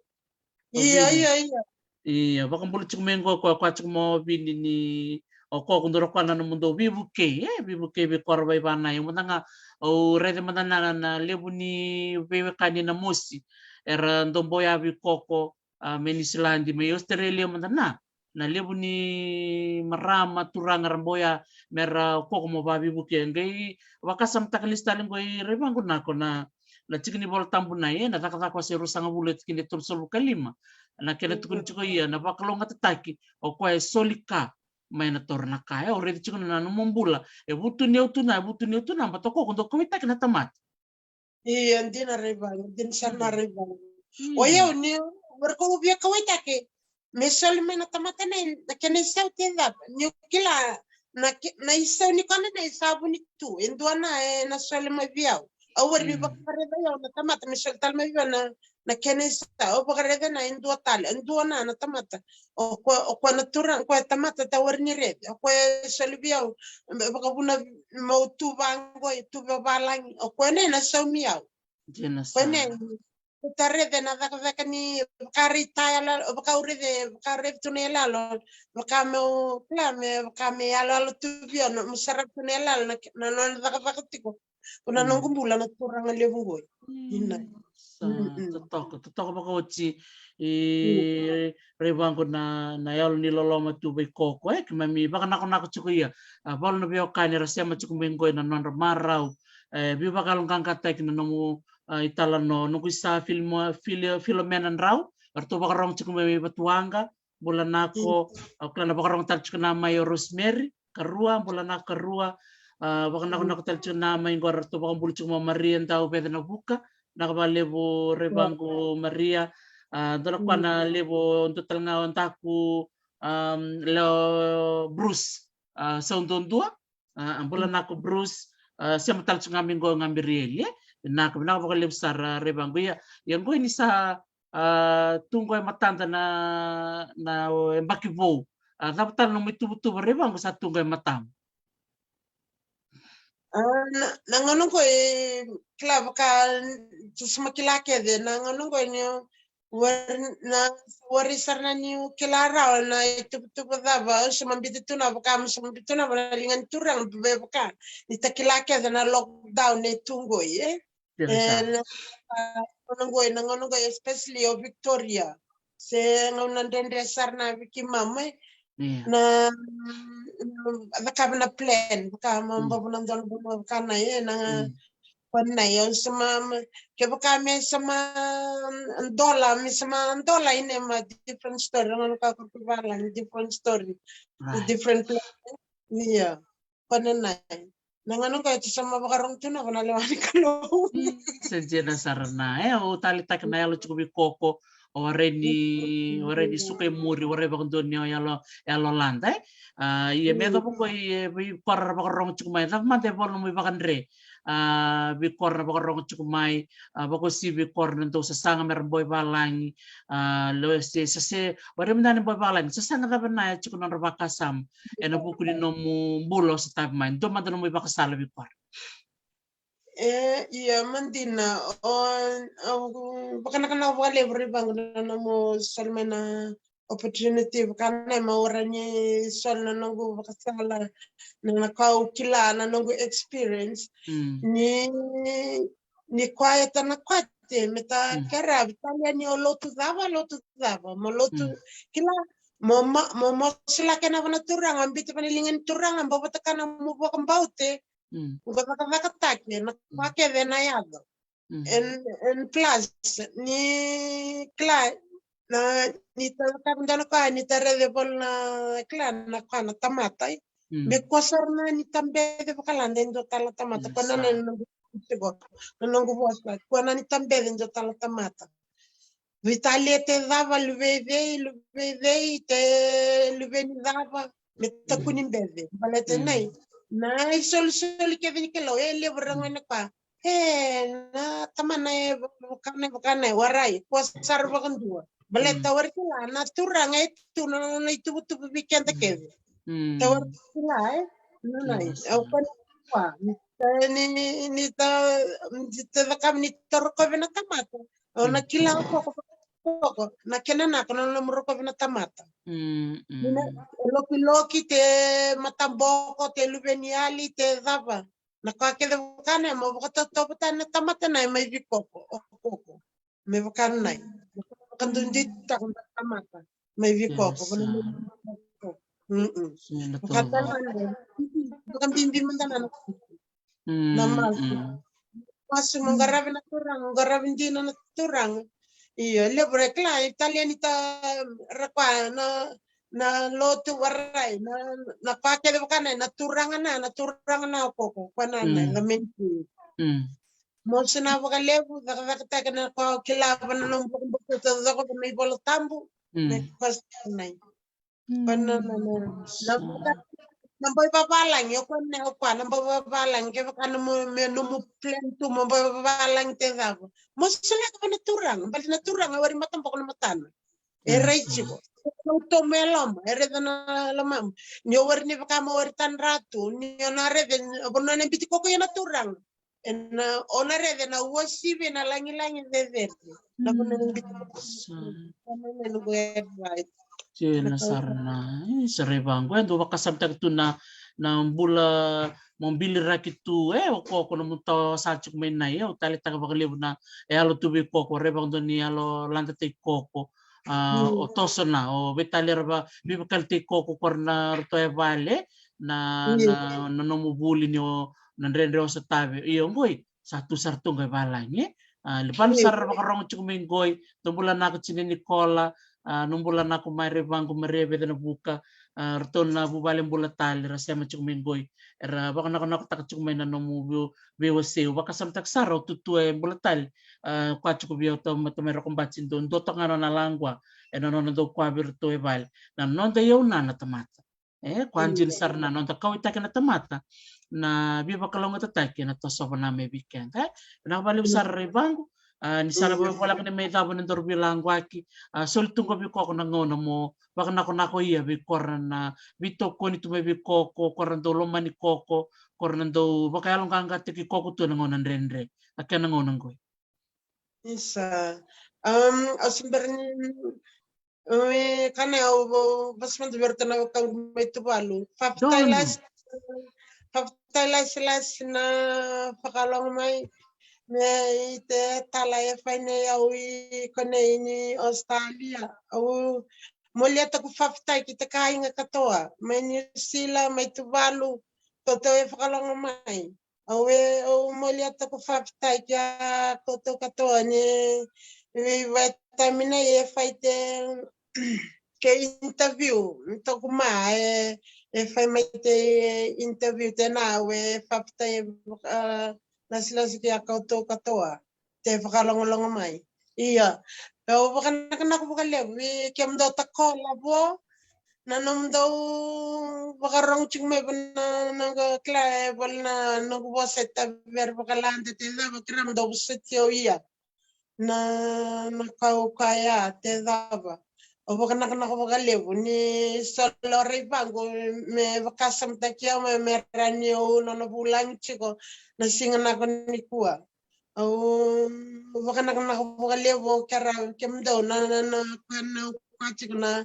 Ia, ia, ia. Ia, vakabula tiko mai qo, koya, koya tiko mai o Vini ni, o koya ko dua na koya na nomudou veivukei, e, veivukei vei koro vaivanai. Mada ga, au raica mada na, na levu ni veiwekani na mosi. Era dou bau yavi koko, a, mai Niusiladi, mai Australia mada na. Na levu ni marama, turaga ra bau ya, mera koko mo vaveivuke. Qai vakasamataka lesu tale qo i Raivago na ko na, na tiki ni Vola Tabu na, e, na Cakacaka wase ruasagavulu, tikina e tolusagavulu ka lima. Na kena tukuni tiko ia, na vakalougatataki, o koya e soli ka, mai na toro na ka, e, o raici tiko na nomu bula, e vutuniyau tu na, e vutuniyau tu na, baleta o koya ko dau kauaitaki na tamata. Ia, dina Raivago, dina sara na Raivago. O yau ni, o ira ko via kauaitaki, me soli mai na tamata na, na kena isau ke cava. Niu kila, na ke-, na isau ni kona na isa vuni tu, e dua na, e na soli mai vei au. Au ira ni vakaraica au na tamata, me soli tale mai vei au na, na kena isau. Au vakaraica na e dua tale, e dua na, na tamata. O koya, o koya na turaga, o koya tamata, au ira ni raica. O koya e soli vei au, vakavuna meu tu vaqo, e tu vavalagi. O koya na, na saumi au. Dina sara. Koya na, au ta raica na cakacaka ni vakareitaya, vakauraica, vakaraica tu na iyaloyalo, vaka meu kila me, vaka me iyaloyalo tu vei au, na, meu sarava tu na iyaloyalo, na, na, na cakacaka tiko. Ko na noqu bula na turaga levu qo. Ina. Sa totoka, totoka vakaoti, e, Raivago na, na yalo ni loloma tu vei koko, e, keimami vakanakonako tiko ia. A, valu na veiwekani era sema tiko mai qo ena nodra marau. E, veivakayaloqaqataki na nomu, a, italanoa, noqu isa Filimo-, Fili-, Filomena Drau, eratou vakarogo tiko mai Vatuwaqa, bula nako, au kila na vakarogo tale tiko na mai o Rosemary, karua, bula nako karua, a, vakanakonako tale tiko na mai qo eratou vakabula tiko mai Maria Dau Vece na Vuka, na ka vakalevu Raivago Maria, a, dua na koya na levu dua tale ga o daku, a, Leo Bruce, a, Sauduadua, a, a, bula nako Bruce, a, sema tale tiko ga mai qo Gabrieli, e. Vinaka, vinaka vakalevu sara Raivago. Ia, ia qo ni sa, a, tu qo e matada na, na yabaki vou. A, cava tale nomu ituvatuva Raivago sa tu qo e matamu? A, na, na gauna qo e kila vaka, tu sa ma kila kece, na gauna qo ni Warai, na, warai sara na niu kila rawa na ituvatuva cava, au sa ma biuta tu na vaka, au sa ma biuta tu na vaka na liga ni turaga, me vaka ni ta kila kece na lockdown e tu qoi, e? E, na, a, gauna qoi, na gauna qoi, especially o Victoria. Se gauna dredre sara na vei keimami, e? Na, na, cakava na plan, vaka ma bovu na dua na vanua vaka na, e, na, Kona, ia, au sa ma, ma, kevaka me sa ma dola, me sa ma dola ina ma different story, na gauna ka ko tu vala, different story, different place. Ia, kona na. Na gauna ka tu sa ma vakarogo tu na kona lewa ni Kalou. Sa dina sara na, e, au taleitaka na yalo tiko vei koko, o warai ni, warai ni suka i muri, warai vakadua ni o yalo, yalo lada, e. A, ia me cava qo, e, vei kora ra vakarogo tiko mai, cava mada e vola nomu ivakadre. A, vei kora ra vakarogo tiko mai, a, vakauasivi vei kora na dau sasaga mera bau i valagi, a, lewe se, sa se, warai mada ni bau i valagi, sasaga cava na e tiko nodra vakasama ena vuku ni nomu bula o sa tavi mai, dua mada nomu ivakasala vei kora. E, ia, madina, o, o, vakanakanaka vakalevu Raivago na nomu soli mai na opportunity vaka na, e, meu rawa ni soli na noqu vakasala, na, na ka au kila, na noqu experience. Ni, ni quiet na quiet, me ta kere, vitalia ni o lotu cava, lotu cava, mo lotu, kila, mo ma, mo, mo sila kena vana turaga, biuta vana liga ni turaga, mo vata kana mo vakabauta, mo cakacakataki, na ka kece na yaco. And, and plus, ni kila, na, ni ta, ka, dua na ka, ni ta raica voli na, kila, na ka na tamata, e. Me kua sara na ni ta bece vakalada e dua tale na tamata, kua na, na, na noqu, na noqu vosa, kua na ni ta bece e dua tale na tamata. Vitalia te cava, luvei cei, luvei cei, te luvei ni cava, me ta kua ni bece, baleta nei. Na isolisoli kece ni Kalou e levu ra gone kwa. E, na tamana e vaka na, vaka na, e warai, kua sara vakadua. Baleta warai kila na Turaga e tu na nona ituvatuva vei keda kece. Tawara kila, e? Nona, e, au kua ni, ni, ni ta, ni ta cakava ni ta rokovi na tamata. O na kila o koko, koko, na kena naka na nomu rokovi na tamata. Ni na lokiloki, te mataboko, te luveniyali, te cava. Na ka kece vaka na, mo vakatautauvata na tamata na, e mai vei koko, o koko. Me vaka na, e. Vakaduiduitaka na tamata mai vei koko. Vaka na, mm-mm. Vakatala na, vakabibi mada na, na masu. Masu mo qaravi na Turaga, mo qaravi dina na Turaga. Io, levu ra kila, Italiani ta ra kwa na, na lotu warai, na, na ka kece vaka na, na Turaga na, na Turaga na o koko, kwa na, na, na main thing. Mo sa na vakalevu, cakacakataka na ka o kila vana nomu vakabauta, cakava na iVola Tabu, na ka sa na. Vana na, na, na, na boi vavalagi, o koya na, o koya na boi vavalagi, kevaka na mo, me nomu plan tu mo boi vavalagi te cava. Mo sa lako vana Turaga, baleta na Turaga e warai mataboko na matana. E rai tiko. Kau tomo e loma, e raica na lomamu. Ni o warai ni vaka mo warai tana ratu, ni o na raica, vanua na biti koko ia na Turaga. Ena, o na raica na uasivi, na lagilagi cecere. Na vanua na biti koko. Sa. Sa na noqu advice. Tio, na sara na, e, sa rai vaqo. E dau vakasamataki tu na, na bula mo biliraki tu, e, o koko na muta sa tiko mai na, e, au taleitaka vakalevu na, e, yalo tu vei koko, rai vakadua ni yalo ladataki koko. A, o toso na, o veitalia ra va, veivakalitaki koko, ko ra na ratou e vale, na, na, na nomu vuli ni o, na dredre o sa tave. Io, qoi, sa tu sara tu qai valagi, e? A, le vale sara ra vakarogo tiko mai qoi, tou bula nako Tina Nikola, a, no bula nako mai rai vaqo Maria Vece na Vuka, a, ratou na vuvale bula tale, ra sema tiko mai qoi, era vakanakonakotaka tiko mai na nomu veiwasei, vakasamataka sara o tutu e bula tale, a, kua tiko vei au tau mata mai Rokobati dou, dou toka ga na laqua, e na nona dau kua vei ratou e vale. Na noda iau na na tamata. E, kua dina sara na noda kauaitaki na tamata. Na veivakalougatataki na tosova na mai vei keda. E, na vakalevu sara rai vaqo, a, ni sa na vakavolaka ni mai cava na daru veilaqwaki, a, soli tu qo vei koko na gauna mo vakanakonako ia vei kora na veitokoni tu mai vei koko, kora dau lomani koko, kora na dau vakayaloqaqataki koko tu na gauna dredre. A kena gauna qoi. Isa. Um, au se bera ni, um, e, kana au, au, vasimada vei ratou na wekaqu mai Tuvalu. Fafatai lasi, fafatai lasi lasi na fakalogo mai. Me i te tala e fai nei au i konei ni Australia. Au molia taku fafatai ki te kaiga katoa. Mai New Zealand, mai Tuvalu. Toto e fakalogo mai. Au e, au molia taku fafatai ki a koutou katoa ni veivaitaminai e fai te ke interview, toku ma e, e fai mai te interview te na au e fafatai e, a, lasilasi ki a koutou katoa. Te vakalogologo mai. Ia, au vakanakanaka vakalevu i kemudou takola vo, na nomudou vakarogo tiko mai vana noqu kila e vale na noqu vosa e tavera vakalada te cava kira mudou vosoti au ia. Na, na kau kaya te cava. Au vakanakanaka vakalevu ni solo rai vaqo me vakasamataki au me, me rani au nona vulagi tiko na siga nako nikua. Au vakanakanaka vakalevu au kera kemudou na, na, na, na, na, na,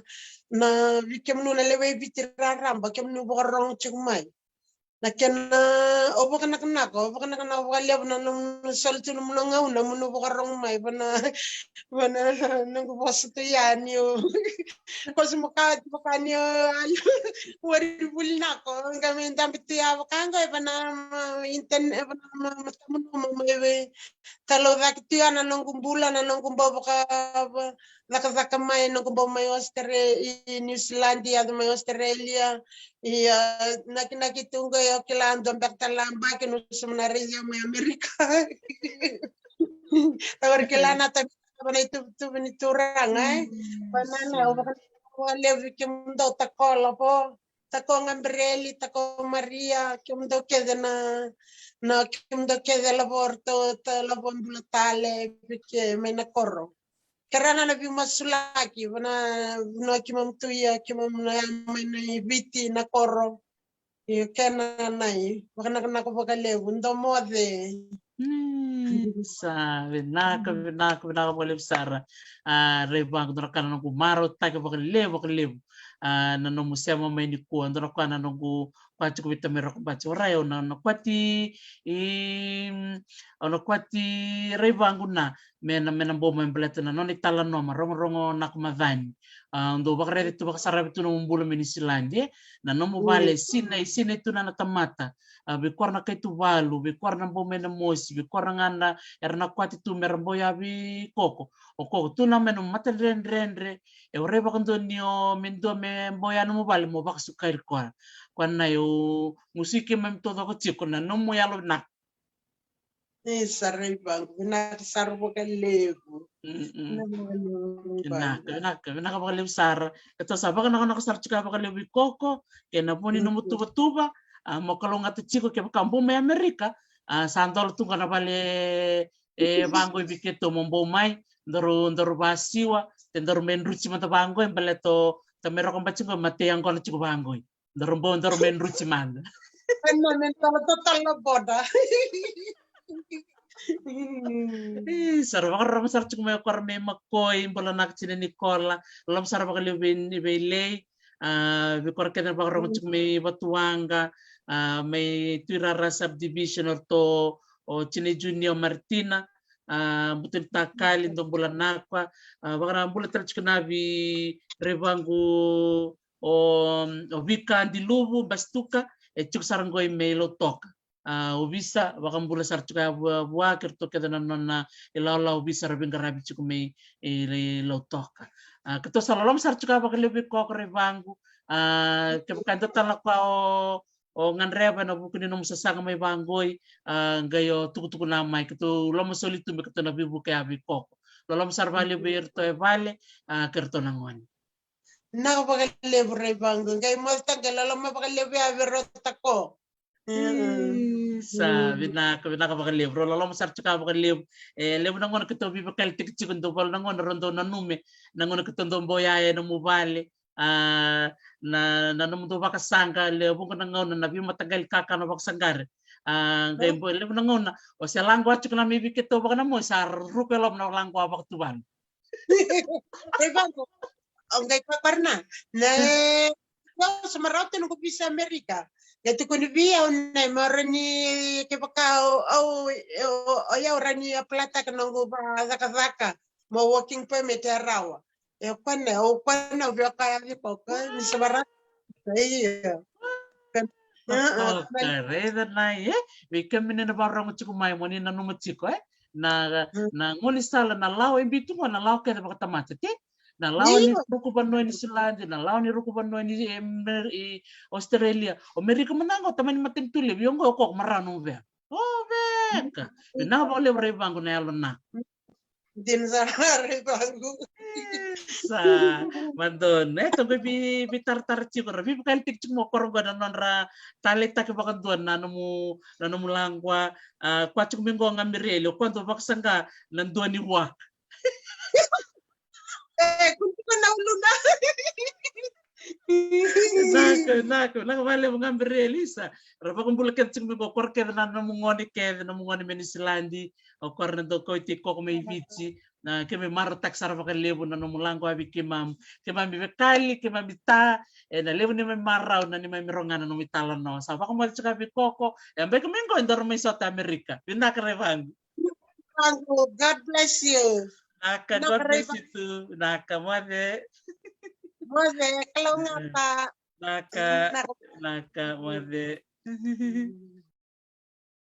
na, vi kemunu na lewe i Viti raraba, kemunu vakarogo tiko mai. Na kena, au vakanakanaka, au vakanakanaka vakalevu na, na, na soli tu na munu gauna, munu vakarogo mai, vana, vana, noqu vosa tu yani, au. Kosi maka, maka ni, au, alu, wari vuli nako, ga me dabe tu ya, vaka ga, vana, ma, internet, vana, ma, ma, ma, ma, ma, ma, ma, Kalau cake tu ya na noqu bula, na noqu bau vaka, va, cakacaka mai, noqu bau mai Australia, i New Zealand, yaco mai Australia. Ia, nakinaki tu qo, io kila dua beka tale na yabaki, niu sa mai raici au mai Amerika. Au kila na tavi, na ituvatuva ni Turaga, e. Vanua, au vakalevu kemudou takola vo. Tako Gabrieli, tako Maria, kemudou kece na, na kemudou kece lavo ratou, ta lavo bula tale, vei ke mai na koro. Kera na na vimasulaki, vana, vana keimami tu ia, keimami na ya mai na i Viti na koro. Io, kena na i, vakanakanaka vakalevu, dou moce. Mm, sa vinaka, vinaka, vinaka vakalevu sara. A, Raivagu, dou na kana noqu marautaki vakalevu, vakalevu. A, na nomu sema mai nikua, dou na kana noqu kwati ko vita mai roko bati. Orai, au na, na kwati, i, au na kwati Raivagu na, me na, me na bau mai baleta na nona italanoa, rogorogo na ko macani. A, dou vakaraici tu vakasaravi tu nomu bula mai Niusiladi, e? Na nomu vale, sinai, sinai tu na na tamata. A, vei kora na kai tu valu, vei kora na bau mai na mosi, vei kora ga na era na kwati tu me ra bau ya vei koko. O koko tu na me na mata dredredre, e warai vakadua ni o me dua me bau ya nomu vale mo vakasukai kora. Koya na eu musuki me me taucoko tiko na nomu yalo vinaka. E, sa Raivagu, vinaka sara vakalevu. Mm-mm. Vinaka vakalevu, Raivagu. Vinaka, vinaka, vinaka vakalevu sara. Keitou sa vakanakonako sara tiko vakalevu i koko, kei na vo ni nomu tuvatuva, a, mo kalougata tiko kevaka bau mai Amerika, a, sa dola tu qo na vale, e, vaqo i vei keitou mo bau mai, daru, daru vasiwa, te daru me druti mada vaqo, e baleta o, ta me roko bati qo, matei yaqona tiko vaqo. Daru bau, daru me druti mada. Ena me tala, tala boda. E, sa ra vakarorogo sara tiko mai o kora me Makoi, bula naka tina Nikola, loloma sara vakalevu vei, vei Lei, a, vei kora kece na vakarorogo tiko mai Vatuwaqa, a, mai Tuirara subdivision, o ratou, o tina Junior Martina, a, butu ni takali, dou bula naka, a, vakara bula tale tiko na vei Raivagu, o, o Vika Diluvu, Basituka, e tiko sara qo i mai Lautoka. A, o Visa, vakabula sara tiko ya vua, vua, kei ratou kece na nona ilawalawa o Visa ra veiqaravi tiko mai, e, Lautoka. A, keitou sa loloma sara tiko ya vakalevu vei koko Raivagu. A, kevaka e dua tale na ka o, o gadreva ena vuku ni nomu sasaga mai vaqoi, a, qai o tukutukuna mai, keitou loloma soli tu me keitou na veivuke ya vei koko. Loloma sara vakalevu vei iratou e vale, a, kei ratou na gone. Vinaka vakalevu Raivagu, qai moce tale qai loloma vakalevu ya vei rau tako. E, sa vinaka, vinaka vakalevu. Rau loloma sara tiko vakalevu. E levu na gauna keitou veivakalitaki tiko, dou valu na gauna rau dau nanumi na gauna keitou dau bau yaya e nomu vale. A, na, na nomudou vakasaqa, levu ga na gauna na veimataqali kakana vakasaqara. A, qai bau levu na gauna o se laqoa tiko na mai vei keitou vakanamoi, sa ruku e loma na laqoa vakatuvalu. Raivagu, au qai kakua na, na, au sa marau tiko noqu visa Amerika. Qai tukuni vei au na, me rawa ni kevaka au, au, au, au rawa ni apply-taka noqu vakacakacaka mo working permit e rawa. E kua na, o kua na, au via kaya vei koya, ni sa marau. Io. Totoka, raica na, e? Vei kemuni na vakarorogo tiko mai, mo ni nanuma tiko, e? Na, na gaunisala, na lawa e biu tu qo, na lawa kece vakatamata, te? Na lawa ni ruku vanua i Niusiladi, na lawa ni ruku vanua i, e, Mer-, i Australia. O Merika mada qo, tamani matanitu levu, io qo, o koko marau na uvea. O veka. Vinaka vakalevu Raivagu na yalo na. Dina sara Raivagu. Sa madona. E, tou qai vei, veitaratara tiko, ra veivakalitaki tiko mai o koro qo na nodra taleitaki vakadua na nomu, na nomu laqoa, a, kua tiko mai qo Gabrieli, o kua dau vakasaqa na dua ni waka. E, kua tiko na uluna. Vinaka, vinaka, vinaka vakalevu Gabrieli, sa ra vakabula kece tiko mai qo o koro kece na nomu gone kece, nomu gone mai Niusiladi, o koro na dau kauti koko mai Viti. Na keimami marautaka sara vakalevu na nomu laqoa vei keimami. Keimami vekali, keimami ta, e na levu neimami marau na neimami rogoca na nomu italanoa. Sa vakamoce tiko vei koko, e beka mai qo e daru mai sota Amerika. Vinaka Raivagu. Raivagu, God bless you. Naka, God bless you too. Naka, moce. Moce, kalougata. Naka, naka, moce.